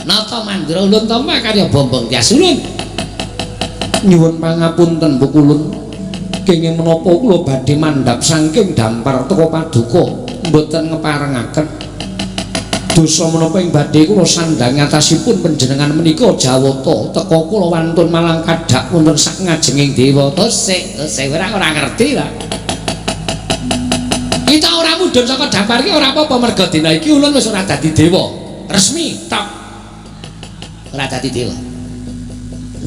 Nata mandra ulun tampa karya Bombong Tyas ulun. Nyuwun pangapunten Pukulun. Kenging menapa kula badhe mandhap saking dampar teka paduka mboten ngeparengaken dosa menapa ing badhe kula sandhang ngatasipun panjenengan menika jawata teka kula wantun malang kadhak wonten sak ngajenging dewa. Tosik, tosik ora ora ngerti ta. Kita ora mudhun saka dampar iki ora apa-apa merga dina iki ulun wis ora dadi dewa. Resmi tok. Ora dadi dewa.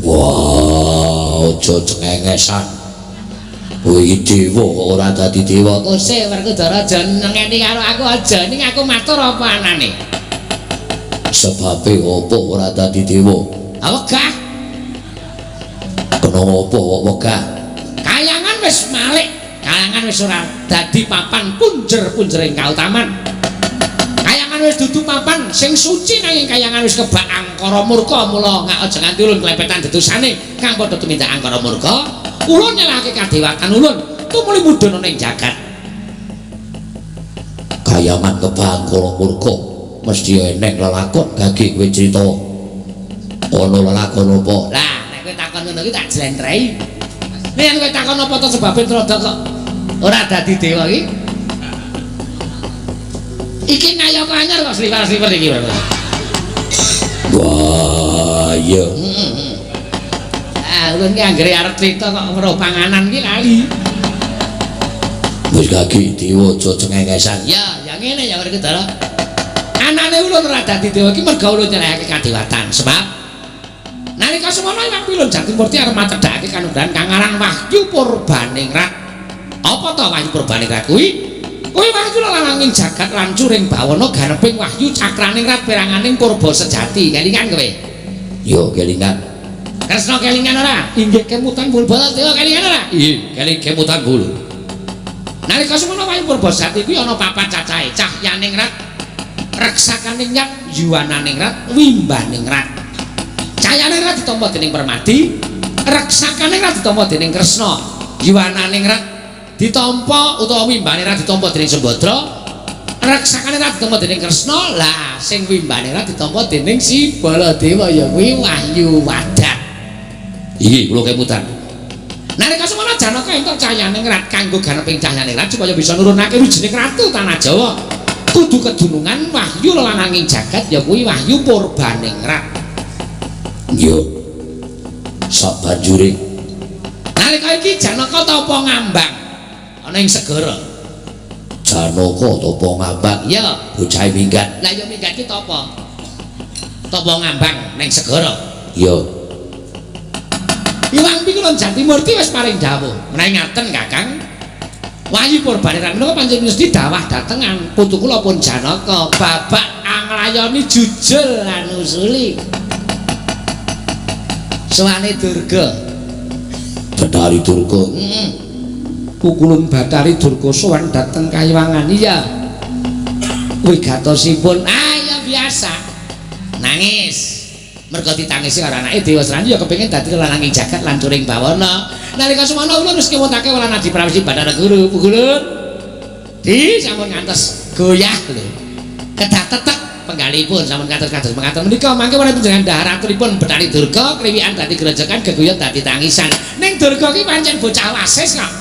Wah, aja cengengesan. Kuwi dewa kok ora dadi dewa. Kose Werkudara aja nengeni karo aku aja ning aku matur apa anane. Sebabe apa ora dadi dewa? Ah wegah. Kena apa kok wegah? Kayangan wis malik, kayangan wis ora dadi papan punjer-punjering kautaman. Kayangan wis dudu papan sing suci nanging kayangan wis kebak angkara murka mula ngak aja nganti ulun klepetan dedosane kang padha tumindak angkara murka. Ulun nyelahake kadewatan ulun tumuli mudhun ana ing jagat. Kayangan kebak angkara murka mesti eneng lelakon gage kowe crita. Ana lelakon apa? Lah nek kowe takon ngono iki tak jlentrehi. Nek yen kowe takon apa to sebabe Trada kok ora dadi dewa iki? Iki nayaka anyar kok sliwer-sliwer iki. Wah, iya. Ah, ulun ki anggere arep crita kok weruh panganan ki lali. Wis gagi dewa aja cengengesan. Ya, ya ngene ya Werkudara. Anane ulun ora dadi dewa iki merga ulun nyelehake kadewatan. Sebab nalika semono Hyang Pilun Jatimurti arep macedhakake kanugrahan kang aran Wahyu Purbaningrat. Apa to Wahyu Purbaningrat kuwi? Kuwi wahyu lalanging jagat lan curing bawana ganeping wahyu cakraning rat peranganing purba sejati. Kelingan kowe? Yo kelingan. Kresna kelingan ora? Inggih kemutan bul. Baladewa kelingan ora? Inggih, keling kemutan bul. Nalika semono wahyu purba sejati kuwi ana papat cacahe, cahyaning rat, reksakaning rat, yuwananing rat, wimbaning rat. Cahyaning rat ditampa dening Permadi, reksakaning rat ditampa dening Kresna, yuwananing rat ditampa utawa wimbane ra ditampa dening Sembadra, reksakane ra ditampa dening Kresna, lah sing wimbane ra ditampa dening si Baladewa ya kuwi Wahyu Wadat. Iki kula kemutan. Nalika semono Janaka entuk cahyaning rat kanggo ganeping cahyaning rat supaya bisa nurunake wijining ratu tanah Jawa. Kudu kedunungan wahyu lananging jagat ya kuwi Wahyu Purbaning Rat. Iya. Sabanjure nalika iki Janaka tapa ngambang ana ing segara. Janaka tapa ngambang? Iya, bocah minggat. Lah ya minggat ki tapa? Tapa ngambang ning segara. Iya. Iwang Pikulun Jatimurti wis paring dawuh. Menawi ngaten Kakang, Wahyu Purbaningrat menika pancen mesti dawah datengan putu kula pun Janaka babak anglayoni jujul lan usuli. Sowane Durga. Bathari Durga. Heeh. Pukulun Bathari Durga sowan dhateng kayiwangan. Iya. Wigatosipun ah ya biasa. Nangis. Merga ditangisi karo anake Dewa Srani ya kepengin dadi lananging jagat lan curing bawana. Nalika semono ulun wis kewotake lan Adi Prawisi Bathara Guru. Pukulun. Di sampun ngantos goyah lho. Kedah tetek penggalipun sampun kados-kados mekaten menika mangke wonten panjenengan dhahar aturipun Bathari Durga kriwikan dadi grojogan geguyon dadi tangisan. Ning Durga ki pancen bocah wasis kok.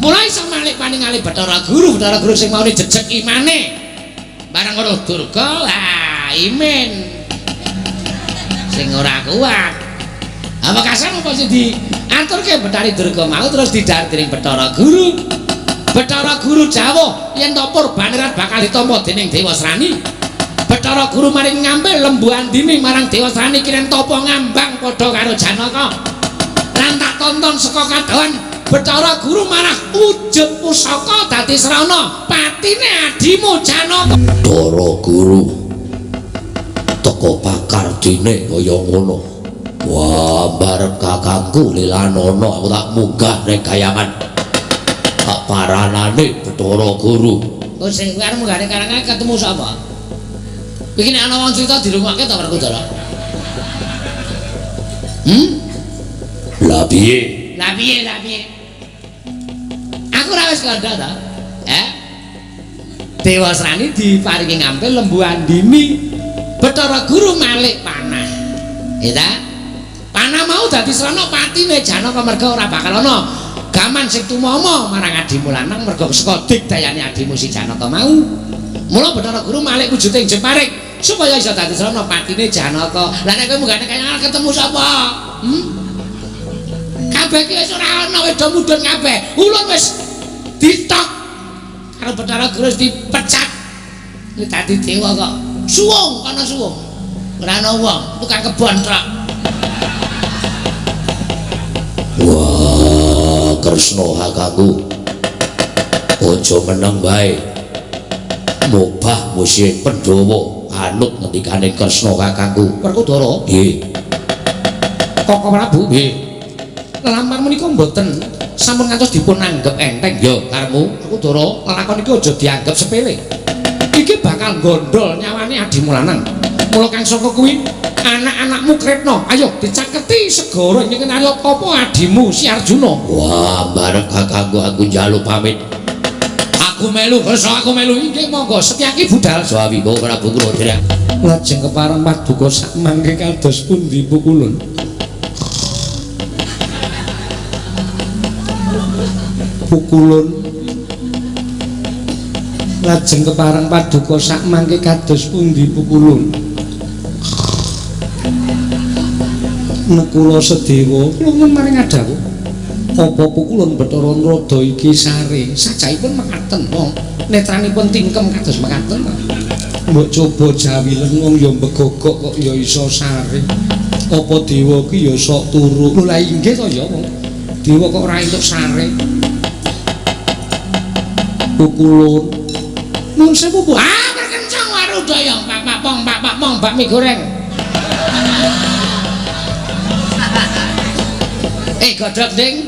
Mulai iso malik paningali Bathara Guru, Bathara Guru sing maune jejeg imane. Bareng weruh Durga, lah imin. Sing ora kuat. Apa kasan apa sing diaturke Bathari Durga mau terus didhahar dening Bathara Guru. Bathara Guru jawuh yen to Purbaningrat bakal ditampa dening Dewa Srani. Bathara Guru maring ngambil Lembu Andini marang Dewasrani kiren tapa ngambang padha karo Janaka. Lan tak tonton saka kadohan Bathara Guru marah wujud pusaka dadi srana patine adimu Janaka. Bathara Guru teko pakardine kaya ngono. Wah, bareng kakangku Lilanana aku tak munggah ning kayangan. Tak paranane Bathara Guru. Kok sing arep munggah ning kayangan ketemu sapa? Iki nek ana wong cerita dirungokke ta Werkudara? Lah piye? Lah piye, lah piye? Aku ora wis kandha ta? Dewasrani diparingi ngampil Lembu Andini. Bathara Guru malik panah. Ya ta? Panah mau dadi srana patine Janaka merga ora bakal ana gaman sing tumama marang adimu lanang merga saka digdayane adimu si Janaka mau. Mula Bathara Guru malik wujude ing Jemparing supaya iso dadi srana patine Janaka. Lah nek kowe munggah kaya ketemu sapa? Kabeh iki wis ora ana, wis do mudhun kabeh. Ulun wis ditok karo Bathara Guru wis dipecat. Iki dadi dewa kok. Suwung ana suwung. Ora ana wong, tukang kebon tok. Wah, Kresna kakangku. Aja meneng wae. Mobah musuhe Pandhawa anut ngendikane Kresna kakangku. Werkudara? Nggih. Koko Prabu? Nggih. Lelampar menika mboten sampun ngantos dipun anggep enteng. Ya, karepmu. Werkudara, lelakon iki aja dianggep sepele. Iki bakal gondol nyawane adimu lanang. Mula kang saka kuwi anak-anakmu Kretna, ayo dicaketi segara ing kenari apa adimu si Arjuna. Wah, bareng kakangku aku njaluk pamit. Aku melu, Kresna aku melu. Inggih monggo Setyaki budal. Sawi kok Prabu kula dherek. Lajeng kepareng paduka sak mangke kados pundi pukulun. Pukulun. Lajeng kepareng paduka sak mangke kados pundi pukulun. Nekula Sedewa kula nyuwun maring adaku. Apa pukulun Bathara Narada iki sare? Sajaipun mekaten wong netranipun tingkem kados mekaten. Mbok coba jawilen wong ya mbegogok kok ya iso sare. Apa dewa ki ya sok turu? Lho lah inggih to ya wong. Dewa kok ora entuk sare. Pukulun. Nuwun sewu Bu. Ah, berkencang warudaya. Pak pak pong pak pak mong bakmi goreng. Godhog ding.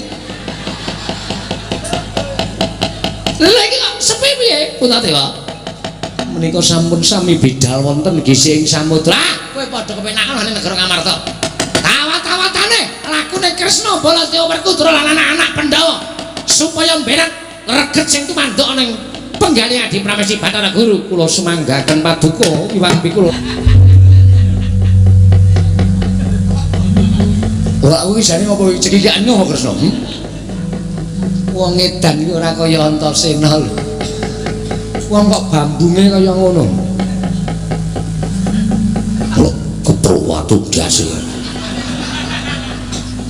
Lha iki kok sepi piye Puntadewa? Menika sampun sami bidal wonten gisi ing samudra. Kowe padha kepenakan ning negara Ngamarta. Tawat-tawatane lakune Kresna Baladewa Werkudara lan anak-anak Pandhawa supaya mberat reget sing tumanduk ning penggalih Adi Pramesti Bathara Guru. Kula sumanggaken paduka Iwang Pikula. Ora aku iki jane ngopo cekikikan ngopo Kresna? Wong edan iki ora kaya Antasena lho. Wong kok bambunge kaya ngono. Lho, kepro watu ndase.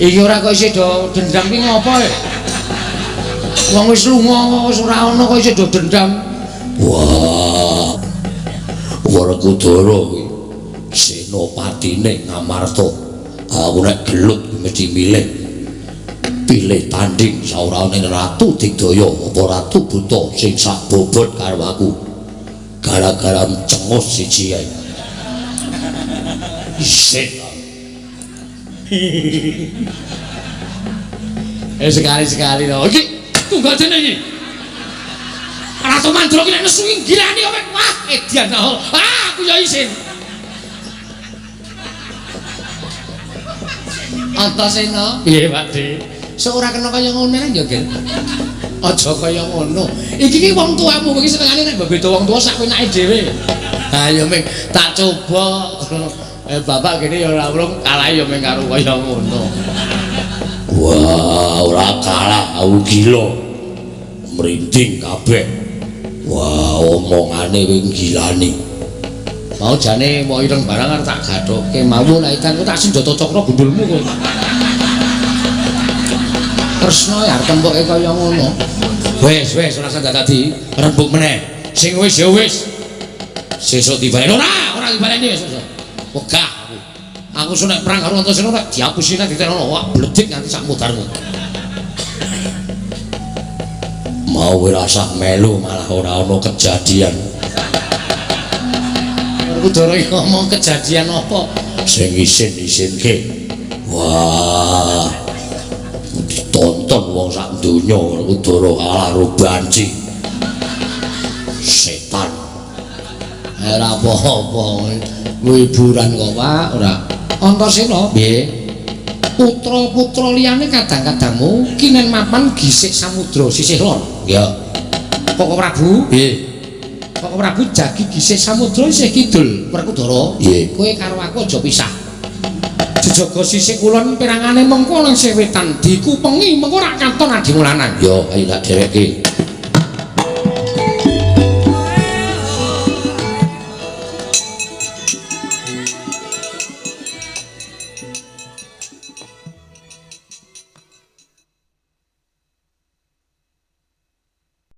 Iki ora kok isih do dendam ki ngopo e? Wong wis lunga wis ora ana kok isih do dendam. Wah. Werkudara kuwi senopatine Ngamarta. Aku nek gelut mesti milih. Pilih tanding saurane Ratu Digdaya apa Ratu Buta sing sak bobot karo aku. Gara-gara cengus siji ae. Isin. Sekali-sekali lho. Iki tunggal dene iki. Ratu Mandura ki nek nesu gilani kowe. Wah, edian. Ah, aku ya isin. Antasena. Piye, Pak De? Sok ora kena kaya ngono ya, Gen. Aja kaya ngono. Iki ki wong tuamu iki senengane nek beda wong tua sak penake dhewe. Ha ya ming tak coba. Bapak kene ya ora urung kalah ya ming karo kaya ngono. Wah, ora kalah aku gila. Merinding kabeh. Wah, omongane kuwi gilani. Mau jane mau ireng barang arep tak gathukke mau lha ikan ku tak senjata cakra gundulmu kok. Kresna ya arep tempoke kaya ngono. Wis wis ora usah dadi rembug meneh. Sing wis ya wis. Sesuk dibaleni ora, ora dibaleni sesuk. Wegah aku. Aku sok nek perang karo Antasena nek diapusi nek ditenono, wah bledek nganti sak mudarmu. Mau ora rasah melu malah ora ana kejadian. Werkudara iki ngomong kejadian apa? Sing isin-isinke. Wah. Ditonton wong sak donya Werkudara kalah karo banci. Setan. Ora apa-apa. Hiburan kok, Pak, ora. Antasena, Piye? Putra-putra liyane kadang-kadangmu kinen mapan gisik samudra sisih lor. Ya. Koko Prabu, Piye? Koko Prabu jagi gisik samudra isih kidul Werkudara. Piye? Kowe karo aku aja pisah. Jejaga sisih kulon perangane mengko nang sisih wetan dikupengi mengko ora katon adimu lanang. Yo, ayo tak dherekke.